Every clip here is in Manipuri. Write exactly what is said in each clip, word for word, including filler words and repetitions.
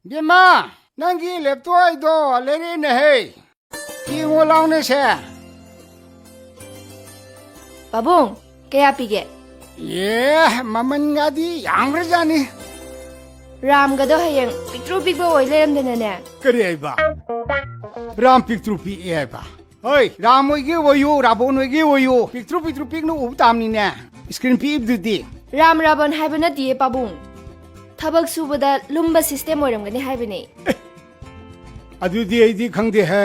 ꯕꯦꯝꯃ, ꯅꯪꯒꯤ ꯂꯦꯞꯇꯣꯞ ꯍꯥꯏꯗꯣ ꯂꯩꯔꯛꯑꯦꯅꯦꯍꯦ꯫ ꯌꯦꯡꯉꯣ ꯂꯥꯎꯅꯦꯁꯦ꯫ ꯄꯥꯕꯨꯡ, ꯀꯌꯥ ꯄꯤꯒꯦ? ꯑꯦ, ꯃꯃꯜꯒꯗꯤ ꯌꯥꯝꯈ꯭ꯔꯖꯥꯠꯅꯤ꯫ ꯔꯥꯝꯒꯗꯣ ꯍꯌꯦꯡ ꯄꯤꯛꯇ꯭ꯔꯨ ꯄꯤꯛꯄ ꯑꯣꯏ ꯂꯩꯔꯝꯗꯅꯅꯦ꯫ ꯀꯔꯤ ꯍꯥꯏꯕ? ꯔꯥꯝ ꯄꯤꯛꯇ꯭ꯔꯨ ꯄꯤꯛꯑꯦ ꯍꯥꯏꯕ? ꯍꯣꯏ, ꯔꯥꯝ ꯑꯣꯏꯒꯦ ꯑꯣꯏꯌꯨ, ꯔꯥꯕꯣꯟ ꯑꯣꯏꯒꯦ ꯑꯣꯏꯌꯨ, ꯄꯤꯛꯇ꯭ꯔꯨ ꯄꯤꯛꯇ꯭ꯔꯨ ꯄꯤꯛꯅ ꯎꯕ ꯇꯥꯕꯅꯤꯅꯦ꯫ ꯁ꯭ꯀ꯭ꯔꯤꯟ ꯄꯤꯛꯏꯕꯗꯨꯗꯤ꯫ ꯔꯥꯝ ꯔꯥꯕꯟ ꯍꯥꯏꯕ ꯅꯠꯇꯤꯌꯦ ꯄꯥꯕꯨꯡ꯫ ꯊꯕꯛ ꯁꯨꯕꯗ ꯂꯨꯝꯕ ꯁꯤꯁꯇꯦꯝ ꯑꯣꯏꯔꯝꯒꯅꯤ ꯍꯥꯏꯕꯅꯦ꯫ ꯑꯦ, ꯑꯗꯨꯗꯤ ꯑꯩꯗꯤ ꯈꯪꯗꯦꯍꯦ꯫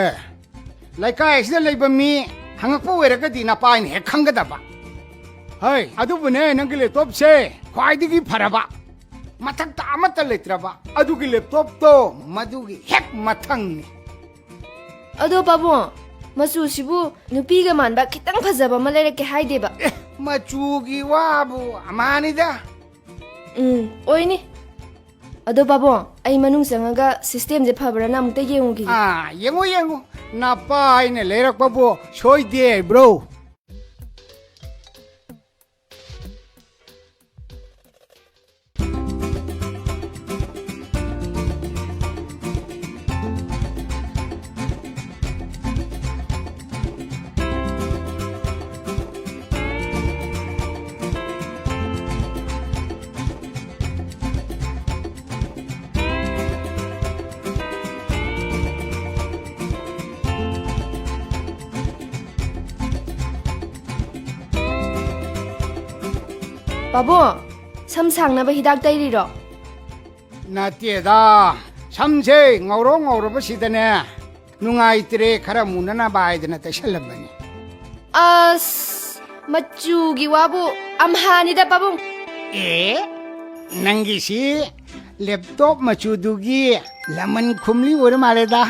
ꯂꯩꯀꯥꯏ ꯑꯁꯤꯗ ꯂꯩꯕ ꯃꯤ ꯍꯪꯉꯛꯄ ꯑꯣꯏꯔꯒꯗꯤ ꯅꯄꯥꯏꯅ ꯍꯦꯛ ꯈꯪꯒꯗꯕ꯫ ꯍꯣꯏ, ꯑꯗꯨꯕꯨꯅꯦ, ꯅꯪꯒꯤ ꯂꯦꯞꯇꯣꯞꯁꯦ ꯈ꯭ꯋꯥꯏꯗꯒꯤ ꯐꯔꯕ, ꯃꯊꯛꯇ ꯑꯃꯠꯇ ꯂꯩꯇ꯭ꯔꯕ ꯑꯗꯨꯒꯤ ꯂꯦꯞꯇꯣꯞꯇꯣ ꯃꯗꯨꯒꯤ ꯍꯦꯛ ꯃꯊꯪꯅꯤ꯫ ꯑꯗꯣ ꯄꯥꯕꯨꯡ, ꯃꯆꯨꯁꯤꯕꯨ ꯅꯨꯄꯤꯒ ꯃꯥꯟꯕ ꯈꯤꯇꯪ ꯐꯖꯕ ꯑꯃ ꯂꯩꯔꯛꯀꯦ ꯍꯥꯏꯗꯦꯕ꯫ ꯑꯦ, ꯃꯆꯨꯒꯤ ꯋꯥꯕꯨ ꯑꯃꯍꯥꯅꯤꯗ꯫ ꯎꯝ, ꯑꯣꯏꯅꯤ꯫ ꯑꯗꯣ ꯄꯥꯕꯨꯡ, ꯑꯩ ꯃꯅꯨꯡ ꯆꯪꯉꯒ ꯁꯤꯁꯇꯦꯝꯁꯦ ꯐꯕ꯭ꯔꯥꯅ ꯑꯃꯨꯛꯇ ꯌꯦꯡꯉꯨꯈꯤꯒꯦ꯫ ꯑꯥ, ꯌꯦꯡꯉꯨ, ꯌꯦꯡꯉꯨ꯫ ꯅꯄꯥ ꯑꯩꯅ ꯂꯩꯔꯛꯄꯕꯨ ꯁꯣꯏꯗꯦ ꯍꯥꯏꯕ꯭ꯔꯣ? ꯄꯥꯕꯨꯡ, ꯁꯝ ꯁꯥꯡꯅꯕ ꯍꯤꯗꯥꯛ ꯇꯩꯔꯤꯔꯣ? ꯅꯠꯇꯦꯗ, ꯁꯝꯁꯦ ꯉꯧꯔꯣꯛ ꯉꯧꯔꯕꯁꯤꯗꯅꯦ, ꯅꯨꯡꯉꯥꯏꯇ꯭ꯔꯦ, ꯈꯔ ꯃꯨꯅꯅꯕ ꯍꯥꯏꯗꯅ ꯇꯩꯁꯜꯂꯝꯕꯅꯤ꯫ ꯑꯁ, ꯃꯆꯨꯒꯤ ꯋꯥꯕꯨ ꯑꯝꯍꯥꯅꯤꯗ ꯄꯥꯕꯨꯡ꯫ ꯑꯦ, ꯅꯪꯒꯤꯁꯤ ꯂꯦꯞꯇꯣꯞ ꯃꯆꯨꯗꯨꯒꯤ ꯂꯃꯟ ꯈꯨꯝꯂꯤ ꯑꯣꯏꯔ ꯃꯥꯜꯂꯦꯗ꯫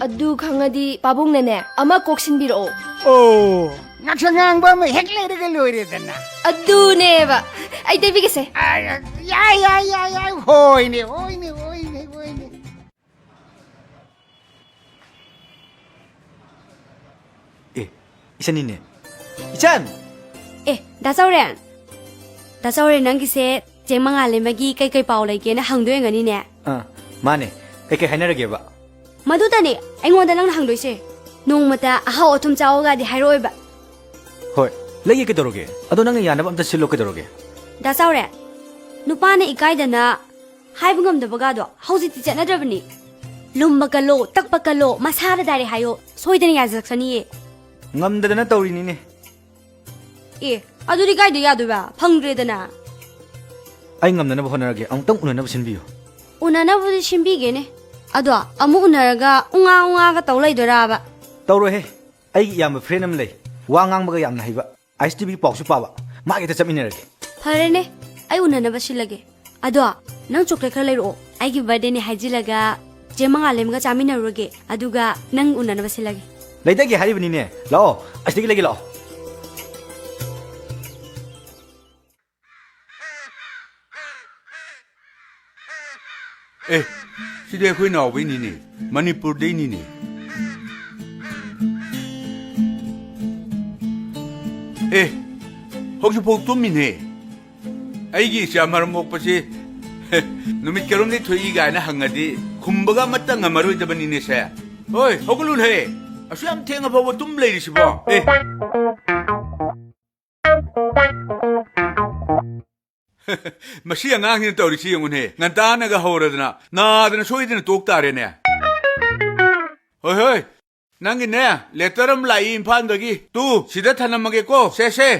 ꯑꯗꯨ ꯈꯪꯉꯗꯤ ꯄꯥꯕꯨꯡꯅꯅꯦ ꯑꯃ ꯀꯣꯛꯁꯤꯟꯕꯤꯔꯛꯑꯣ꯫ ꯑꯣ, ꯉꯛꯁꯪ ꯉꯥꯡꯕ ꯑꯃ ꯍꯦꯛ ꯂꯩꯔꯒ ꯂꯣꯏꯔꯦꯗꯅ꯫ ꯑꯗꯨꯅꯦꯕ꯫ ꯑꯩ ꯇꯩꯕꯤꯒꯦꯁꯦ꯫ ꯑ, ꯌꯥꯏ, ꯌꯥꯏ, ꯌꯥꯏ, ꯌꯥꯏ꯫ ꯍꯣꯏꯅꯦ, ꯍꯣꯏꯅꯦ, ꯍꯣꯏꯅꯦ, ꯍꯣꯏꯅꯦ꯫ ꯑꯦ, ꯏꯆꯟꯅꯤꯅꯦ꯫ ꯏꯆꯟ! ꯑꯦ, ꯗꯥ ꯆꯥꯎꯔꯦꯟ꯫ ꯗꯥ ꯆꯥꯎꯔꯦꯟ, ꯅꯪꯒꯤꯁꯦ ꯆꯦ ꯃꯉꯥꯂꯩꯃꯒꯤ ꯀꯩ ꯀꯩ ꯄꯥꯎ ꯂꯩꯒꯦꯅ ꯍꯪꯗꯣꯏ ꯑꯣꯏꯔꯝꯒꯅꯤꯅꯦ꯫ ꯑꯥ, ꯃꯥꯅꯦ꯫ ꯀꯩꯀꯩ ꯍꯥꯏꯅꯔꯒꯦꯕ? ꯃꯗꯨꯗꯅꯦ ꯑꯩꯉꯣꯟꯗ ꯅꯪꯅ ꯍꯪꯗꯣꯏꯁꯦ꯫ ꯅꯣꯡꯃꯇ ꯑꯍꯥꯎ ꯑꯊꯨꯝ ꯆꯥꯎꯒꯗꯤ ꯍꯥꯏꯔꯛꯑꯣꯏꯕ꯫ ꯍꯣꯏ, ꯂꯩꯒꯦ, ꯀꯩꯗꯧꯔꯒꯦ? ꯑꯗꯣ ꯅꯪꯅ ꯌꯥꯅꯕ ꯑꯝꯇ ꯁꯤꯜꯂꯣ, ꯀꯩꯗꯧꯔꯒꯦ? ꯗꯥ ꯆꯥꯎꯔꯦ, ꯅꯨꯄꯥꯅ ꯏꯀꯥꯏꯗꯅ ꯍꯥꯏꯕ ꯉꯝꯗꯕꯒꯗꯣ ꯍꯧꯖꯤꯛꯇꯤ ꯆꯠꯅꯗ꯭ꯔꯕꯅꯤ꯫ ꯂꯨꯝꯕ ꯀꯜꯂꯣ, ꯇꯛꯄ ꯀꯜꯂꯣ, ꯃꯁꯥꯗ ꯗꯥꯏꯔꯦꯛ ꯍꯥꯏꯌꯣ, ꯁꯣꯏꯗꯅ ꯌꯥꯖꯔꯛꯁꯅꯤꯌꯦ꯫ ꯉꯝꯗꯗꯅ ꯇꯧꯔꯤꯅꯤꯅꯦ꯫ ꯑꯦ, ꯑꯗꯨꯗꯤ ꯀꯥꯏꯗ ꯌꯥꯗꯣꯏꯕ? ꯐꯪꯗ꯭ꯔꯦꯗꯅ꯫ ꯑꯩ ꯉꯝꯅꯅꯕ ꯍꯣꯠꯅꯔꯒꯦ, ꯑꯃꯨꯛꯇꯪ ꯎꯅꯅꯕ ꯁꯤꯟꯕꯤꯌꯨ꯫ ꯎꯅꯅꯕꯗꯤ ꯁꯤꯟꯕꯤꯒꯦꯅꯦ꯫ ꯑꯗꯣ ꯑꯃꯨꯛ ꯎꯅꯔꯒ ꯎꯉꯥ ꯎꯉꯥꯒ ꯇꯧ ꯂꯩꯗꯣꯏꯔꯕ? ꯇꯧꯔꯣꯏꯍꯦ꯫ ꯑꯩꯒꯤ ꯏꯌꯥꯝꯕ friend ꯑꯃ ꯂꯩ, ꯋꯥ ꯉꯥꯡꯕꯒ ꯌꯥꯝꯅ ꯍꯩꯕ, ꯑꯥꯏ ꯑꯦꯁ ꯇꯤ ꯚꯤ ꯄꯥꯎꯁꯨ ꯄꯥꯕ, ꯃꯥꯒꯤ ꯍꯦꯛꯇ ꯆꯠꯃꯤꯟꯅꯔꯒꯦ꯫ ꯐꯔꯦꯅꯦ, ꯑꯩ ꯎꯅꯅꯕ ꯁꯤꯜꯂꯒꯦ꯫ ꯑꯗꯣ ꯅꯪ chocolate ꯈꯔ ꯂꯩꯔꯛꯑꯣ, ꯑꯩꯒꯤ birthdayꯅꯦ ꯍꯥꯏꯖꯤꯜꯂꯒ ꯆꯦ ꯃꯉꯥꯂꯦꯝꯒ ꯆꯥꯃꯤꯟꯅꯔꯨꯔꯒꯦ, ꯑꯗꯨꯒ ꯅꯪ ꯎꯅꯅꯕ ꯁꯤꯜꯂꯒꯦ꯫ ꯂꯩꯗꯒꯦ ꯍꯥꯏꯔꯤꯕꯅꯤꯅꯦ, ꯂꯥꯛꯑꯣ, ꯑꯁꯤꯗꯒꯤ ꯂꯩꯒꯦ ꯂꯥꯛꯑꯣ꯫ ꯑꯦ, ꯁꯤꯗꯤ ꯑꯩꯈꯣꯏ ꯅꯥꯎꯕꯩꯅꯤꯅꯦ, ꯃꯅꯤꯄꯨꯔꯗꯩꯅꯤꯅꯦ꯫ ꯑꯦ, ꯍꯧꯖꯤꯛꯐꯥꯎ ꯇꯨꯝꯃꯤꯅꯦ꯫ ꯑꯩꯒꯤ ꯏꯆꯥ ꯃꯔꯝ ꯃꯣꯛꯄꯁꯤ ꯅꯨꯃꯤꯠ ꯀꯔꯝꯗꯩ ꯊꯣꯛꯏ ꯀꯥꯏꯅ ꯍꯪꯉꯗꯤ ꯈꯨꯝꯕꯒ ꯑꯃꯠꯇ ꯉꯝꯃꯔꯣꯏꯗꯕꯅꯤꯅꯦ ꯁꯦ꯫ ꯍꯣꯏ, ꯍꯧꯒꯠꯂꯨꯅꯦ꯫ ꯑꯁꯨꯛ ꯌꯥꯝ ꯊꯦꯡꯉ ꯐꯥꯎꯕ ꯇꯨꯝ ꯂꯩꯔꯤꯁꯤꯕꯣ? ꯑꯦ꯫ ꯃꯁꯤ ꯑꯉꯥꯡꯁꯤꯅ ꯇꯧꯔꯤꯁꯤ ꯌꯦꯡꯉꯨꯅꯦ꯫ ꯉꯟꯇꯥꯅꯒ ꯍꯧꯔꯗꯅ, ꯅꯥꯗꯅ ꯁꯣꯏꯗꯅ ꯇꯣꯛ ꯇꯥꯔꯦꯅꯦ꯫ ꯍꯣꯏ, ꯍꯣꯏ꯫ ꯅꯪꯒꯤꯅꯦ, letter ꯑꯃ ꯂꯥꯛꯏ ꯏꯝꯐꯥꯜꯗꯒꯤ꯫ ꯇꯨ, ꯁꯤꯗ ꯊꯅꯝꯃꯒꯦꯀꯣ꯫ ꯁꯦ, ꯁꯦ꯫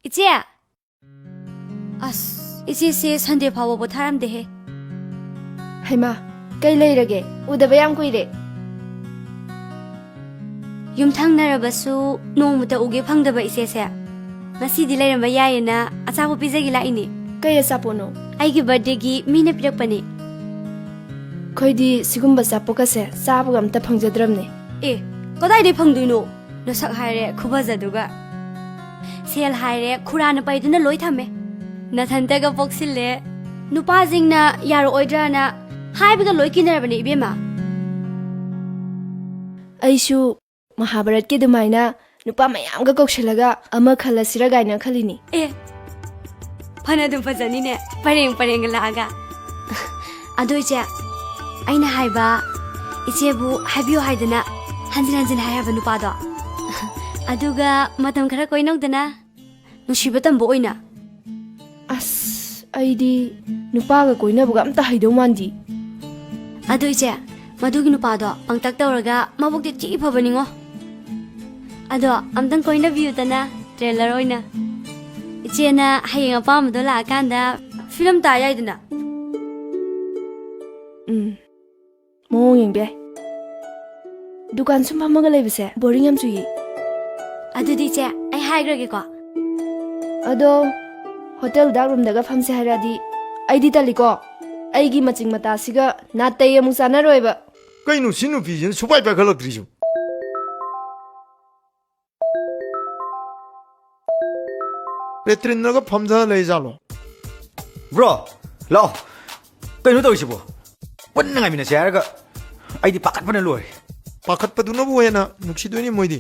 ꯏꯆꯦ! ꯑꯁ, ꯏꯆꯦꯁꯦ ꯁꯟꯗꯦ ꯐꯥꯎꯕ ꯄꯣꯊꯥꯔꯝꯗꯦꯍꯦ꯫ ꯍꯩꯃꯥ, ꯀꯩ ꯂꯩꯔꯒꯦ? ꯎꯗꯕ ꯌꯥꯝ ꯀꯨꯏꯔꯦ꯫ ꯌꯨꯝꯊꯪꯅꯔꯕꯁꯨ ꯅꯣꯡꯃꯇ ꯎꯒꯦ ꯐꯪꯗꯕ ꯏꯆꯦꯁꯦ꯫ ꯉꯁꯤꯗꯤ ꯂꯩꯔꯝꯕ ꯌꯥꯏꯌꯦꯅ ꯑꯆꯥꯄꯣꯠ ꯄꯤꯖꯒꯦ ꯂꯥꯛꯏꯅꯦ꯫ ꯀꯩ ꯑꯆꯥꯄꯣꯠꯅꯣ? ꯑꯩꯒꯤ ꯕꯥꯔꯗꯦꯒꯤ ꯃꯤꯅ ꯄꯤꯔꯛꯄꯅꯦ꯫ ꯑꯩꯈꯣꯏꯗꯤ ꯁꯤꯒꯨꯝꯕ ꯑꯆꯥꯄꯣꯠꯀꯁꯦ ꯆꯥꯕꯒ ꯑꯝꯇ ꯐꯪꯖꯗ꯭ꯔꯕꯅꯦ꯫ ꯑꯦ, ꯀꯗꯥꯏꯗꯩ ꯐꯪꯗꯣꯏꯅꯣ? ꯅꯁꯛ ꯍꯥꯏꯔꯦ ꯈꯨꯐꯖꯗꯨꯒ꯫ ꯁꯦꯜ ꯍꯥꯏꯔꯦ ꯈꯨꯔꯥꯅ ꯄꯩꯗꯨꯅ ꯂꯣꯏ ꯊꯝꯃꯦ꯫ ꯅꯊꯟꯇꯒ ꯄꯣꯛꯁꯤꯜꯂꯦ꯫ ꯅꯨꯄꯥꯁꯤꯡꯅ ꯌꯥꯔꯛꯑꯣꯏꯗ꯭ꯔꯅ ꯍꯥꯏꯕꯒ ꯂꯣꯏ ꯀꯤꯅꯔꯕꯅꯦ ꯏꯕꯦꯝꯃ꯫ ꯑꯩꯁꯨ ꯃꯍꯥꯚꯥꯔꯠꯀꯤ ꯑꯗꯨꯃꯥꯏꯅ ꯅꯨꯄꯥ ꯃꯌꯥꯝꯒ ꯀꯧꯁꯜꯂꯒ ꯑꯃ ꯈꯜꯂꯁꯤꯔ ꯀꯥꯏꯅ ꯈꯜꯂꯤꯅꯤ꯫ ꯑꯦ, ꯐꯅꯗꯨꯝ ꯐꯖꯅꯤꯅꯦ, ꯄꯔꯦꯡ ꯄꯔꯦꯡꯒ ꯂꯥꯛꯑꯒ꯫ ꯑꯗꯣ ꯏꯆꯦ, ꯑꯩꯅ ꯍꯥꯏꯕ, ꯏꯆꯦꯕꯨ ꯍꯥꯏꯕꯤꯌꯨ ꯍꯥꯏꯗꯅ ꯍꯟꯖꯤꯟ ꯍꯟꯖꯤꯟ ꯍꯥꯏ ꯍꯥꯏꯕ ꯅꯨꯄꯥꯗꯣ꯫ ꯑꯗꯨꯒ ꯃꯇꯝ ꯈꯔ ꯀꯣꯏꯅꯧꯗꯅ꯫ ꯅꯨꯡꯁꯤꯕ ꯇꯝꯕ ꯑꯣꯏꯅ꯫ ꯑꯁ, ꯑꯩꯗꯤ ꯅꯨꯄꯥꯒ ꯀꯣꯏꯅꯕꯒ ꯑꯝꯇ ꯍꯩꯗꯧ ꯃꯥꯟꯗꯤ꯫ ꯑꯗꯨ ꯏꯆꯦ, ꯃꯗꯨꯒꯤ ꯅꯨꯄꯥꯗꯣ ꯄꯪꯇꯛ ꯇꯧꯔꯒ ꯃꯕꯨꯛꯇꯤ ꯊꯤ ꯐꯕꯅꯤꯉꯣ꯫ ꯑꯗꯣ ꯑꯝꯇꯪ ꯀꯣꯏꯅꯕꯤꯌꯨꯗꯅ, ꯇ꯭ꯔꯦꯂꯔ ꯑꯣꯏꯅ꯫ ꯏꯆꯦꯅ ꯍꯌꯦꯡ ꯑꯄꯥꯝꯕꯗꯣ ꯂꯥꯛꯑꯀꯥꯟꯗ ꯐꯤꯂꯝ ꯇꯥ ꯌꯥꯏꯗꯅ꯫ ꯎꯝ, ꯃꯑꯣꯡ ꯌꯦꯡꯕ ꯌꯥꯏ꯫ ꯗꯨꯀꯥꯟ ꯁꯨꯝ ꯐꯝꯃꯒ ꯂꯩꯕꯁꯦ ꯕꯣꯔꯤꯡ ꯌꯥꯝ ꯆꯨꯏꯌꯦ꯫ ꯑꯗꯨꯗꯤ ꯏꯆꯦ, ꯑꯩ ꯍꯥꯏꯈ꯭ꯔꯒꯦꯀꯣ꯫ ꯑꯗꯣ ꯍꯣꯇꯦꯜ ꯗꯥꯔꯛ ꯔꯨꯝꯗꯒ ꯐꯝꯁꯦ ꯍꯥꯏꯔꯛꯑꯗꯤ ꯑꯩꯗꯤ ꯇꯜꯂꯤꯀꯣ꯫ ꯑꯩꯒꯤ ꯃꯆꯤꯡ ꯃꯇꯥꯁꯤꯒ ꯅꯥꯇꯩ ꯑꯃꯨꯛ ꯆꯥꯅꯔꯣꯏꯕ꯫ ꯀꯩꯅꯣ ꯁꯤ ꯅꯨꯄꯤꯁꯤꯅ ꯁꯨꯄꯥꯏ ꯄꯥꯏꯈꯠꯂꯛꯇ꯭ꯔꯤꯁꯤꯕꯨ? ꯂꯦꯇ꯭ꯔꯤꯟꯗꯒ ꯐꯝꯊ ꯂꯩꯖꯥꯠꯂꯣ? ꯕ꯭ꯔꯣ, ꯂꯥꯛꯑꯣ꯫ ꯀꯩꯅꯣ ꯇꯧꯔꯤꯁꯤꯕꯣ? ꯄꯨꯟꯅ ꯉꯥꯏꯃꯤꯟꯅꯁꯦ ꯍꯥꯏꯔꯒ ꯑꯩꯗꯤ ꯄꯥꯈꯠꯄꯅ ꯂꯣꯏꯔꯦ꯫ ꯄꯥꯈꯠꯄꯗꯨꯅꯕꯨ ꯍꯦꯟꯅ ꯅꯨꯡꯁꯤꯗꯣꯏꯅꯤ ꯃꯣꯏꯗꯤ꯫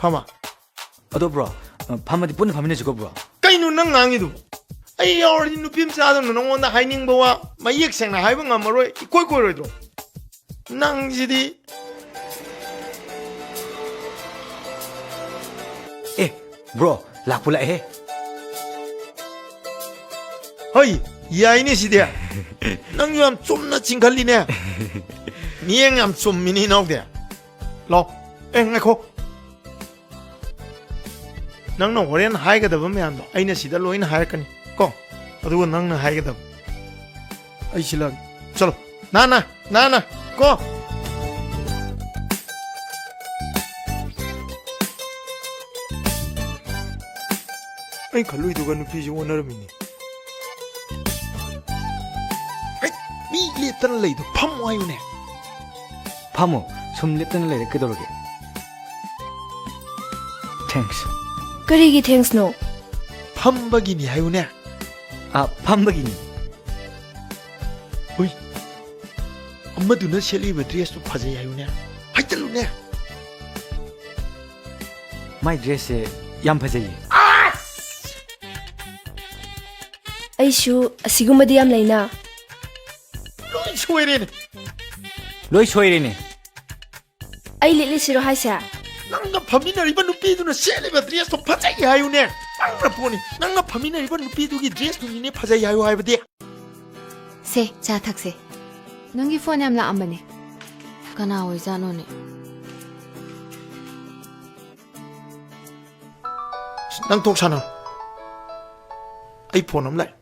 ꯈꯃ꯫ ꯑꯗꯣ ꯕ꯭ꯔꯣ, ꯐꯝꯃꯗꯤ ꯄꯨꯟꯅ ꯐꯝꯃꯤꯟꯅꯁꯤꯀꯣ ꯕ꯭ꯔꯣ꯫ ꯀꯩꯅꯣ ꯅꯪ ꯉꯥꯡꯉꯤꯗꯨꯕꯣ? ꯑꯩ ꯌꯥꯎꯔꯗꯤ ꯅꯨꯄꯤ ꯃꯆꯥꯗꯧꯅ ꯅꯉꯣꯟꯗ ꯍꯥꯏꯅꯤꯡꯕ ꯋꯥ ꯃꯌꯦꯛ ꯁꯦꯡꯅ ꯍꯥꯏꯕ ꯉꯝꯃꯔꯣꯏ, ꯏꯀꯣꯏ ꯀꯣꯏꯔꯣꯏꯗ꯭ꯔꯣ? ꯅꯪꯁꯤꯗꯤ꯫ ꯑꯦ, ꯕ꯭ꯔꯣ, ꯂꯥꯛꯄꯨ ꯂꯥꯛꯑꯦꯍꯦ꯫ ꯍꯩ, ꯌꯥꯏꯅꯦ ꯁꯤꯗꯤ꯫ ꯅꯪꯁꯨ ꯌꯥꯝ ꯆꯨꯝꯅ ꯆꯤꯡꯈꯠꯂꯤꯅꯦ꯫ ꯃꯤꯠꯌꯦꯡ ꯌꯥꯝ ꯆꯨꯝꯃꯤꯅꯦ ꯏꯅꯥꯎꯗꯤ꯫ ꯂꯥꯎ꯫ ꯑꯦ, ꯉꯥꯏꯈꯣ꯫ ꯅꯪꯅ ꯍꯣꯔꯦꯟ ꯍꯥꯏꯒꯗꯕ ꯃꯌꯥꯝꯗꯣ ꯑꯩꯅ ꯁꯤꯗ ꯂꯣꯏꯅ ꯍꯥꯏꯔꯛꯀꯅꯤ ꯀꯣ꯫ ꯑꯗꯨꯒ ꯅꯪꯅ ꯍꯥꯏꯒꯗꯕ ꯑꯩ ꯁꯤꯜꯂꯛꯑꯒꯦ꯫ ꯆꯠꯂꯣ, ꯅꯥꯟꯅ, ꯅꯥꯟꯅ ꯀꯣ꯫ ꯑꯩ ꯈꯜꯂꯨꯏꯗꯨꯒ ꯅꯨꯄꯤꯁꯤ ꯑꯣꯟꯅꯔꯝꯃꯤꯅꯦ꯫ ꯍꯩꯠ, ꯃꯤ ꯂꯦꯞꯇꯅ ꯂꯩꯗꯣ ꯐꯝꯃꯣ ꯍꯥꯏꯌꯨꯅꯦ꯫ ꯐꯝꯃꯣ꯫ ꯁꯨꯝ ꯂꯦꯞꯇꯅ ꯂꯩꯔꯦ ꯀꯩꯗꯧꯔꯒꯦ? Thanks. ꯀꯔꯤꯒꯤ thanksꯅꯣ? ꯐꯝꯕꯒꯤꯅꯤ ꯍꯥꯏꯌꯨꯅꯦ꯫ ꯑ, ꯐꯝꯕꯒꯤꯅꯤ꯫ ꯍꯨꯏ, ꯑꯃꯗꯨꯅ ꯁꯦꯠꯂꯤꯕ dressꯇꯨ ꯐꯖꯩ ꯍꯥꯏꯌꯨꯅꯦ꯫ ꯍꯥꯏꯖꯜꯂꯨꯅꯦ꯫ My dressꯁꯦ ꯌꯥꯝ ꯐꯖꯩꯌꯦ꯫ ꯑꯩꯁꯨ ꯑꯁꯤꯒꯨꯝꯕꯗꯤ ꯌꯥꯝ ꯂꯩꯅ꯫ ꯂꯣꯏ ꯁꯣꯏꯔꯦꯅꯦ꯫ ꯂꯣꯏ ꯁꯣꯏꯔꯦꯅꯦ꯫ ꯑꯩ ꯂꯤꯠꯂꯤꯁꯤꯔꯣ ꯍꯥꯏꯁꯦ? ꯅꯪꯒ ꯐꯝꯃꯤꯟꯅꯔꯤꯕ ꯅꯨꯄꯤꯗꯨꯅ ꯁꯦꯠꯂꯤꯕ dressꯇꯣ ꯐꯖꯩ ꯍꯥꯏꯌꯨꯅꯦ꯫ ꯄꯪꯅ ꯄꯣꯠꯅꯤ꯫ ꯅꯪꯒ ꯐꯝꯃꯤꯟꯅꯔꯤꯕ ꯅꯨꯄꯤꯗꯨꯒꯤ dressꯇꯨꯅꯤꯅꯦ ꯐꯖꯩ ꯍꯥꯏꯌꯨ ꯍꯥꯏꯕꯗꯤ꯫ ꯁꯦ, ꯆꯥ ꯊꯛꯁꯦ꯫ ꯅꯪꯒꯤ phone ꯌꯥꯝ ꯂꯥꯛꯑꯝꯕꯅꯦ꯫ ꯀꯅꯥ ꯑꯣꯏꯖꯥꯠꯅꯣꯅꯦ? ꯅꯪ ꯊꯣꯛ ꯁꯥꯟꯅꯔꯣ꯫ ꯑꯩ phone ꯑꯃ ꯂꯥꯛꯑꯦ꯫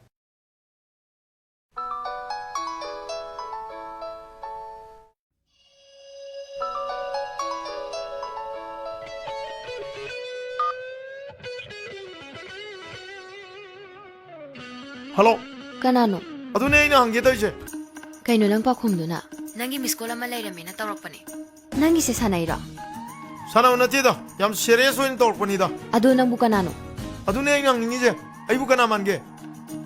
Hello꯫ ꯀꯅꯥꯅꯣ? ꯑꯗꯨꯅꯦ ꯑꯩꯅ ꯍꯪꯒꯦ ꯇꯧꯔꯤꯁꯦ꯫ ꯀꯩꯅꯣ ꯅꯪ ꯄꯥꯎꯈꯨꯝꯗꯨꯅ? ꯅꯪꯒꯤ miss call ꯑꯃ ꯂꯩꯔꯝꯃꯦꯅ ꯇꯧꯔꯛꯄꯅꯦ꯫ ꯅꯪꯒꯤꯁꯦ ꯁꯥꯟꯅꯩꯔꯣ? ꯁꯥꯟꯅꯕ ꯅꯠꯇꯦꯗ, ꯌꯥꯝ serious ꯑꯣꯏꯅ ꯇꯧꯔꯛꯄꯅꯤꯗ꯫ ꯑꯗꯣ ꯅꯪꯕꯨ ꯀꯅꯥꯅꯣ? ꯑꯗꯨꯅꯦ ꯑꯩꯅ ꯍꯪꯅꯤꯡꯉꯤꯁꯦ, ꯑꯩꯕꯨ ꯀꯅꯥ ꯃꯥꯟꯒꯦ?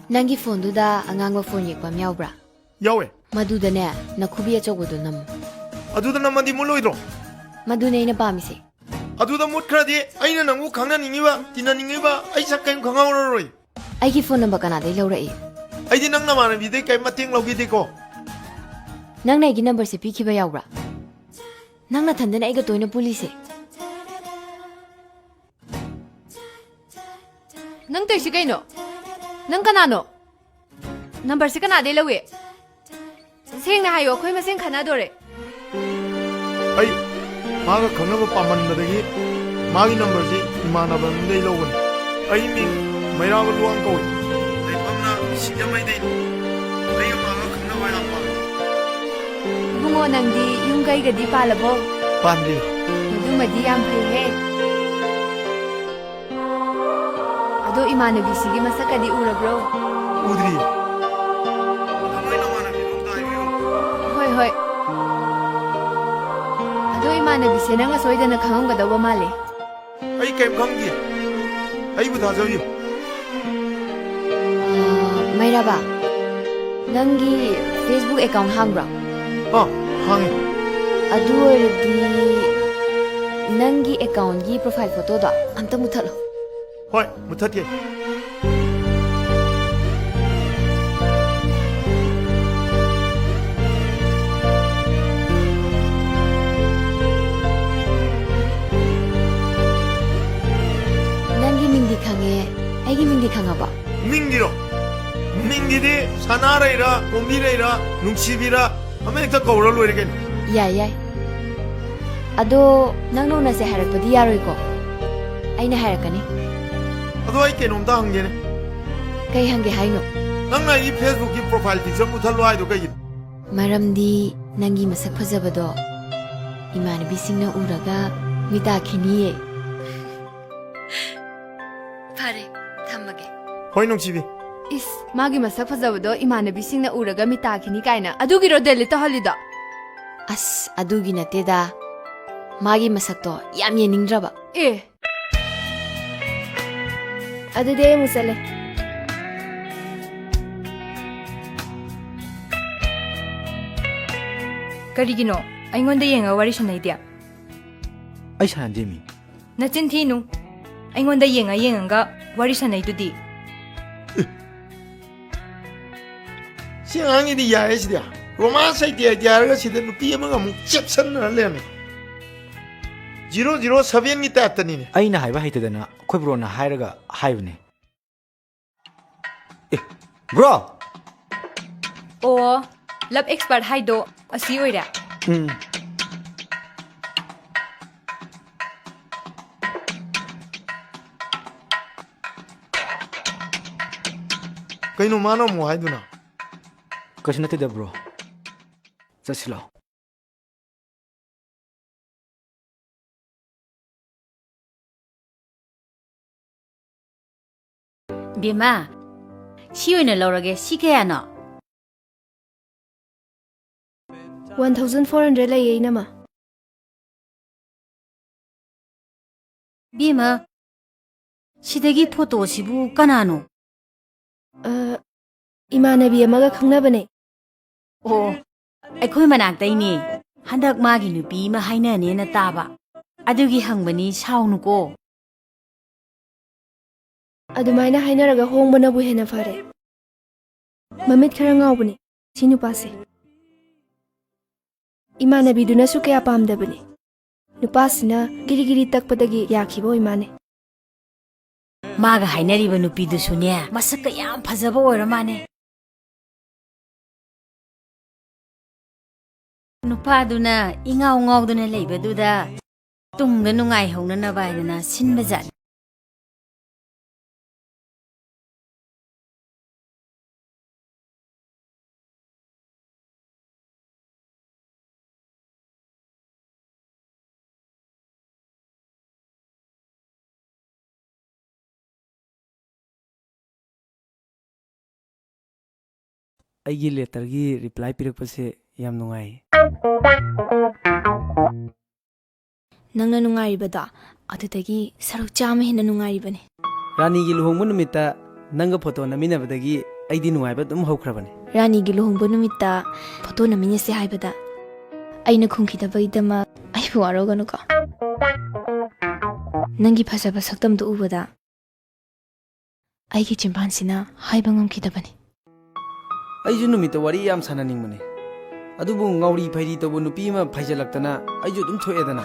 ꯅꯪꯒꯤ phoneꯗꯨꯗ ꯑꯉꯥꯡꯕ phone ꯌꯦꯛꯄ ꯑꯃ ꯌꯥꯎꯕ꯭ꯔꯥ? ꯌꯥꯎꯋꯦ꯫ ꯃꯗꯨꯗꯅꯦ, ꯅꯈꯨꯕꯤ ꯑꯆꯧꯕꯗꯣ ꯅꯝꯃꯨ꯫ ꯑꯗꯨꯗ ꯅꯝꯃꯗꯤ ꯃꯨꯠꯂꯣꯏꯗ꯭ꯔꯣ? ꯃꯗꯨꯅꯦ ꯑꯩꯅ ꯄꯥꯝꯃꯤꯁꯦ꯫ ꯑꯗꯨꯗ ꯃꯨꯠꯈ꯭ꯔꯗꯤ ꯑꯩꯅ ꯅꯪꯕꯨ ꯈꯪꯅꯅꯤꯡꯉꯤꯕ, ꯇꯤꯟꯅꯅꯤꯡꯉꯤꯕ, ꯑꯩ ꯁꯛ ꯀꯔꯤꯝ ꯈꯪꯍꯧꯔꯔꯣꯏ꯫ ꯑꯩꯒꯤ phone number ꯀꯅꯥꯗꯩ ꯂꯧꯔꯛꯏ? ꯑꯩꯗꯤ ꯅꯪ ꯅꯃꯥꯟꯅꯕꯤꯗꯩ ꯀꯔꯤꯝ ꯃꯇꯦꯡ ꯂꯧꯈꯤꯗꯦꯀꯣ꯫ ꯅꯪꯅ ꯑꯩꯒꯤ numberꯁꯦ ꯄꯤꯈꯤꯕ ꯌꯥꯎꯕ꯭ꯔꯥ? ꯅꯪ ꯅꯊꯟꯗꯅ ꯑꯩꯒ ꯇꯣꯏꯅ ꯄꯨꯜꯂꯤꯁꯦ꯫ ꯅꯪ ꯇꯧꯏꯁꯤ ꯀꯩꯅꯣ? ꯅꯪ ꯀꯅꯥꯅꯣ? Numberꯁꯦ ꯀꯅꯥꯗꯩ ꯂꯧꯏ? ꯁꯦꯡꯅ ꯍꯥꯏꯌꯣ, ꯑꯩꯈꯣꯏ ꯃꯁꯦꯟ ꯈꯠꯅꯗꯣꯔꯦ꯫ ꯑꯩ ꯃꯥꯒ ꯈꯪꯅꯕ ꯄꯥꯝꯃꯟꯕꯗꯒꯤ ꯃꯥꯒꯤ numberꯁꯤ ꯏꯃꯥꯟꯅꯕ ꯑꯃꯗꯩ ꯂꯧꯕꯅꯤ꯫ ꯑꯩ ꯃꯤꯡ ꯃꯩꯔꯥꯕ ꯂꯨꯋꯥꯡ ꯀꯧꯏ꯫ ꯂꯩꯐꯝꯅ ꯁꯤꯡꯖꯃꯩꯗꯩꯅꯤ꯫ ꯑꯩꯒ ꯃꯥꯒ ꯈꯪꯅꯕ ꯌꯥꯝ ꯄꯥꯝꯃꯤ꯫ ꯏꯕꯨꯡꯉꯣ, ꯅꯪꯗꯤ ꯌꯨꯝ ꯀꯩꯒꯗꯤ ꯄꯥꯜꯂꯕꯣ? ꯄꯥꯟꯗ꯭ꯔꯤ꯫ ꯃꯗꯨꯃꯗꯤ ꯌꯥꯝ ꯐꯩꯍꯦ꯫ ꯑꯗꯣ ꯏꯃꯥꯟꯅꯕꯤꯁꯤꯒꯤ ꯃꯁꯛꯀꯗꯤ ꯎꯔꯕ꯭ꯔꯣ? ꯎꯗ꯭ꯔꯤ꯫ ꯑꯗꯣ ꯅꯣꯏ ꯅꯃꯥꯟꯅꯕꯤꯗꯣ ꯑꯝꯇ ꯍꯥꯏꯕꯤꯌꯨ꯫ ꯍꯣꯏ, ꯍꯣꯏ꯫ ꯑꯗꯣ ꯏꯃꯥꯟꯅꯕꯤꯁꯦ ꯅꯪꯅ ꯁꯣꯏꯗꯅ ꯈꯪꯉꯝꯒꯗꯧꯕ ꯃꯥꯜꯂꯦ꯫ ꯑꯩ ꯀꯩꯝ ꯈꯪꯗꯦ꯫ ꯑꯩꯕꯨ ꯊꯥꯖꯕꯤꯌꯨ꯫ ꯑꯥ, ꯃꯩꯔꯥꯕ, ꯅꯪꯒꯤ Facebook account ꯍꯥꯡꯕ꯭ꯔꯣ? ꯑꯥ, ꯍꯥꯡꯉꯤ꯫ ꯑꯗꯨ ꯑꯣꯏꯔꯗꯤ ꯅꯪꯒꯤ accountꯒꯤ profile photoꯗꯣ ꯑꯝꯇ ꯃꯨꯠꯊꯠꯂꯣ꯫ ꯍꯣꯏ, ꯃꯨꯠꯊꯠꯀꯦ꯫ ꯅꯪꯒꯤ ꯃꯤꯡꯗꯤ ꯈꯪꯉꯦ, ꯑꯩꯒꯤ ꯃꯤꯡꯗꯤ ꯈꯪꯉꯕꯣ? ꯃꯤꯡꯗꯤꯔꯣ? ꯃꯤꯡꯒꯤꯗꯤ ꯁꯅꯥꯔꯩꯔꯥ, ꯀꯣꯝꯕꯤꯔꯩꯔꯥ, ꯅꯨꯡꯁꯤꯕꯤꯔꯥ, ꯑꯃ ꯍꯦꯛꯇ ꯀꯧꯔ ꯂꯣꯏꯔꯦ ꯀꯩꯅꯣ꯫ ꯌꯥꯏ, ꯌꯥꯏ꯫ ꯑꯗꯣ ꯅꯪꯅ ꯎꯅꯁꯦ ꯍꯥꯏꯔꯛꯄꯗꯤ ꯌꯥꯔꯣꯏꯀꯣ? ꯑꯩꯅ ꯍꯥꯏꯔꯛꯀꯅꯤ꯫ ꯑꯗꯣ ꯑꯩ ꯀꯩꯅꯣꯝꯇ ꯍꯪꯒꯦꯅꯦ꯫ ꯀꯩ ꯍꯪꯒꯦ ꯍꯥꯏꯅꯣ? ꯅꯪꯅ ꯑꯩꯒꯤ Facebookꯀꯤ profile picture ꯃꯨꯠꯊꯠꯂꯣ ꯍꯥꯏꯗꯣ ꯀꯩꯒꯤꯅꯣ? ꯃꯔꯝꯗꯤ ꯅꯪꯒꯤ ꯃꯁꯛ ꯐꯖꯕꯗꯣ ꯏꯃꯥꯟꯅꯕꯤꯁꯤꯡꯅ ꯎꯔꯒ ꯃꯤꯇꯥꯈꯤꯅꯤꯌꯦ꯫ ꯐꯔꯦ, ꯊꯝꯃꯒꯦ꯫ ꯍꯣꯏ, ꯅꯨꯡꯁꯤꯕꯤ꯫ ꯏꯁ, ꯃꯥꯒꯤ ꯃꯁꯛ ꯐꯖꯕꯗꯣ ꯏꯃꯥꯟꯅꯕꯤꯁꯤꯡꯅ ꯎꯔꯒ ꯃꯤꯇꯥꯈꯤꯅꯤ ꯀꯥꯏꯅ꯫ ꯑꯗꯨꯒꯤꯔꯣ delete ꯇꯧꯍꯜꯂꯤꯗꯣ? ꯑꯁ, ꯑꯗꯨꯒꯤ ꯅꯠꯇꯦꯗ꯫ ꯃꯥꯒꯤ ꯃꯁꯛꯇꯣ ꯌꯥꯝ ꯌꯦꯡꯅꯤꯡꯗ꯭ꯔꯕ꯫ ꯑꯦ꯫ ꯑꯗꯨꯗꯤ ꯑꯩ ꯑꯃꯨꯛ ꯆꯠꯂꯦ꯫ ꯀꯔꯤꯒꯤꯅꯣ ꯑꯩꯉꯣꯟꯗ ꯌꯦꯡꯉꯒ ꯋꯥꯔꯤ ꯁꯥꯟꯅꯩꯗꯤ? ꯑꯩ ꯁꯥꯟꯅꯗꯦ ꯃꯤ꯫ ꯅꯆꯤꯟ ꯊꯤꯅꯨ꯫ ꯑꯩꯉꯣꯟꯗ ꯌꯦꯡꯉ ꯌꯦꯡꯉꯒ ꯋꯥꯔꯤ ꯁꯥꯟꯅꯩꯗꯨꯗꯤ꯫ ꯁꯤ ꯑꯉꯥꯡꯒꯤꯗꯤ ꯌꯥꯏꯌꯦ ꯁꯤꯗꯤ꯫ Romance ꯍꯩꯇꯦ ꯍꯩꯇꯦ ꯍꯥꯏꯔꯒ ꯁꯤꯗ ꯅꯨꯄꯤ ꯑꯃꯒ ꯑꯃꯨꯛ ꯆꯦꯞꯁꯟꯅꯔ ꯂꯩꯔꯝꯃꯦ꯫ Zero zero sevenꯒꯤ typeꯇꯅꯤꯅꯦ꯫ ꯑꯩꯅ ꯍꯥꯏꯕ ꯍꯩꯇꯗꯅ ꯑꯩꯈꯣꯏ broꯅ ꯍꯥꯏꯔꯒ ꯍꯥꯏꯕꯅꯦ꯫ ꯑꯦ, bro! ꯑꯣ, love expert ꯍꯥꯏꯗꯣ ꯑꯁꯤ ꯑꯣꯏꯔꯦ꯫ ꯎꯝ꯫ ꯀꯩꯅꯣ ꯃꯥꯅ ꯑꯃꯨꯛ ꯍꯥꯏꯗꯨꯅ? ꯀꯩꯁꯨ ꯅꯠꯇꯦꯗ, bro꯫ ꯆꯠꯁꯤ ꯂꯥꯛꯑꯣ꯫ ꯕꯦꯝꯃ, ꯁꯤ ꯑꯣꯏꯅ ꯂꯧꯔꯒꯦ꯫ ꯁꯤ ꯀꯌꯥꯅꯣ? One thousand four hundred ꯂꯩꯌꯦ, ꯏꯅꯝꯃ꯫ ꯕꯦꯝꯃ, ꯁꯤꯗꯒꯤ ꯐꯣꯇꯣꯁꯤꯕꯨ ꯀꯅꯥꯅꯣ? ꯑ, ꯏꯃꯥꯟꯅꯕꯤ ꯑꯃꯒ ꯈꯪꯅꯕꯅꯦ꯫ ꯑꯣ, ꯑꯩꯈꯣꯏ ꯃꯅꯥꯛꯇꯩꯅꯦ꯫ ꯍꯟꯗꯛ ꯃꯥꯒꯤ ꯅꯨꯄꯤ ꯑꯃ ꯍꯥꯏꯅꯅꯦꯅ ꯇꯥꯕ꯫ ꯑꯗꯨꯒꯤ ꯍꯪꯕꯅꯤ, ꯁꯥꯎꯅꯨꯀꯣ꯫ ꯑꯗꯨꯃꯥꯏꯅ ꯍꯥꯏꯅꯔꯒ ꯍꯣꯡꯕꯅꯕꯨ ꯍꯦꯟꯅ ꯐꯔꯦ꯫ ꯃꯃꯤꯠ ꯈꯔ ꯉꯥꯎꯕꯅꯤ ꯁꯤ ꯅꯨꯄꯥꯁꯦ꯫ ꯏꯃꯥꯟꯅꯕꯤꯗꯨꯅꯁꯨ ꯀꯌꯥ ꯄꯥꯝꯗꯕꯅꯤ꯫ ꯅꯨꯄꯥꯁꯤꯅ ꯒꯤꯔꯤ ꯒꯤꯔꯤ ꯇꯛꯄꯗꯒꯤ ꯌꯥꯈꯤꯕ ꯑꯣꯏ ꯃꯥꯅꯦ꯫ ꯃꯥꯒ ꯍꯥꯏꯅꯔꯤꯕ ꯅꯨꯄꯤꯗꯨꯁꯨꯅꯦ, ꯃꯁꯛꯀ ꯌꯥꯝ ꯐꯖꯕ ꯑꯣꯏꯔ ꯃꯥꯅꯦ꯫ ꯅꯨꯄꯥꯗꯨꯅ ꯏꯉꯥꯎ ꯉꯥꯎꯗꯅ ꯂꯩꯕꯗꯨꯗ ꯇꯨꯡꯗ ꯅꯨꯡꯉꯥꯏꯍꯧꯅꯅꯕ ꯍꯥꯏꯗꯅ ꯁꯤꯟꯕꯖꯥꯠꯅꯤ꯫ ꯑꯩꯒꯤ letterꯒꯤ reply ꯄꯤꯔꯛꯄꯁꯦ ꯌꯥꯝ ꯅꯨꯡꯉꯥꯏ꯫ ꯅꯪꯅ ꯅꯨꯡꯉꯥꯏꯔꯤꯕꯗꯣ ꯑꯗꯨꯗꯒꯤ ꯁꯔꯨꯛ ꯆꯥꯝꯃ ꯍꯦꯟꯅ ꯅꯨꯡꯉꯥꯏꯔꯤꯕꯅꯤ꯫ ꯔꯥꯅꯤꯒꯤ ꯂꯨꯍꯣꯡꯕ ꯅꯨꯃꯤꯠꯇ ꯅꯪꯒ photo ꯅꯝꯃꯤꯟꯅꯕꯗꯒꯤ ꯑꯩꯗꯤ ꯅꯨꯡꯉꯥꯏꯕ ꯑꯗꯨꯝ ꯍꯧꯈ꯭ꯔꯕꯅꯤ꯫ ꯔꯥꯅꯤꯒꯤ ꯂꯨꯍꯣꯡꯕ ꯅꯨꯃꯤꯠꯇ photo ꯅꯝꯃꯤꯟꯅꯁꯦ ꯍꯥꯏꯕꯗ ꯑꯩꯅ ꯈꯨꯝꯈꯤꯗꯕꯒꯤꯗꯃꯛ ꯑꯩꯕꯨ ꯋꯥꯔꯧꯒꯅꯨꯀꯣ꯫ ꯅꯪꯒꯤ ꯐꯖꯕ ꯁꯛꯇꯝꯗꯨ ꯎꯕꯗ ꯑꯩꯒꯤ ꯆꯤꯟꯕꯥꯟꯁꯤꯅ ꯍꯥꯏꯕ ꯉꯝꯈꯤꯗꯕꯅꯤ꯫ ꯑꯩꯁꯨ ꯅꯨꯃꯤꯠꯇ ꯋꯥꯔꯤ ꯌꯥꯝ ꯁꯥꯟꯅꯅꯤꯡꯕꯅꯦ, ꯑꯗꯨꯕꯨ ꯉꯥꯎꯔꯤ ꯐꯩꯔꯤ ꯇꯧꯕ ꯅꯨꯄꯤ ꯑꯃ ꯐꯩꯖꯜꯂꯛꯇꯅ ꯑꯩꯁꯨ ꯑꯗꯨꯝ ꯊꯣꯛꯑꯦꯗꯅ꯫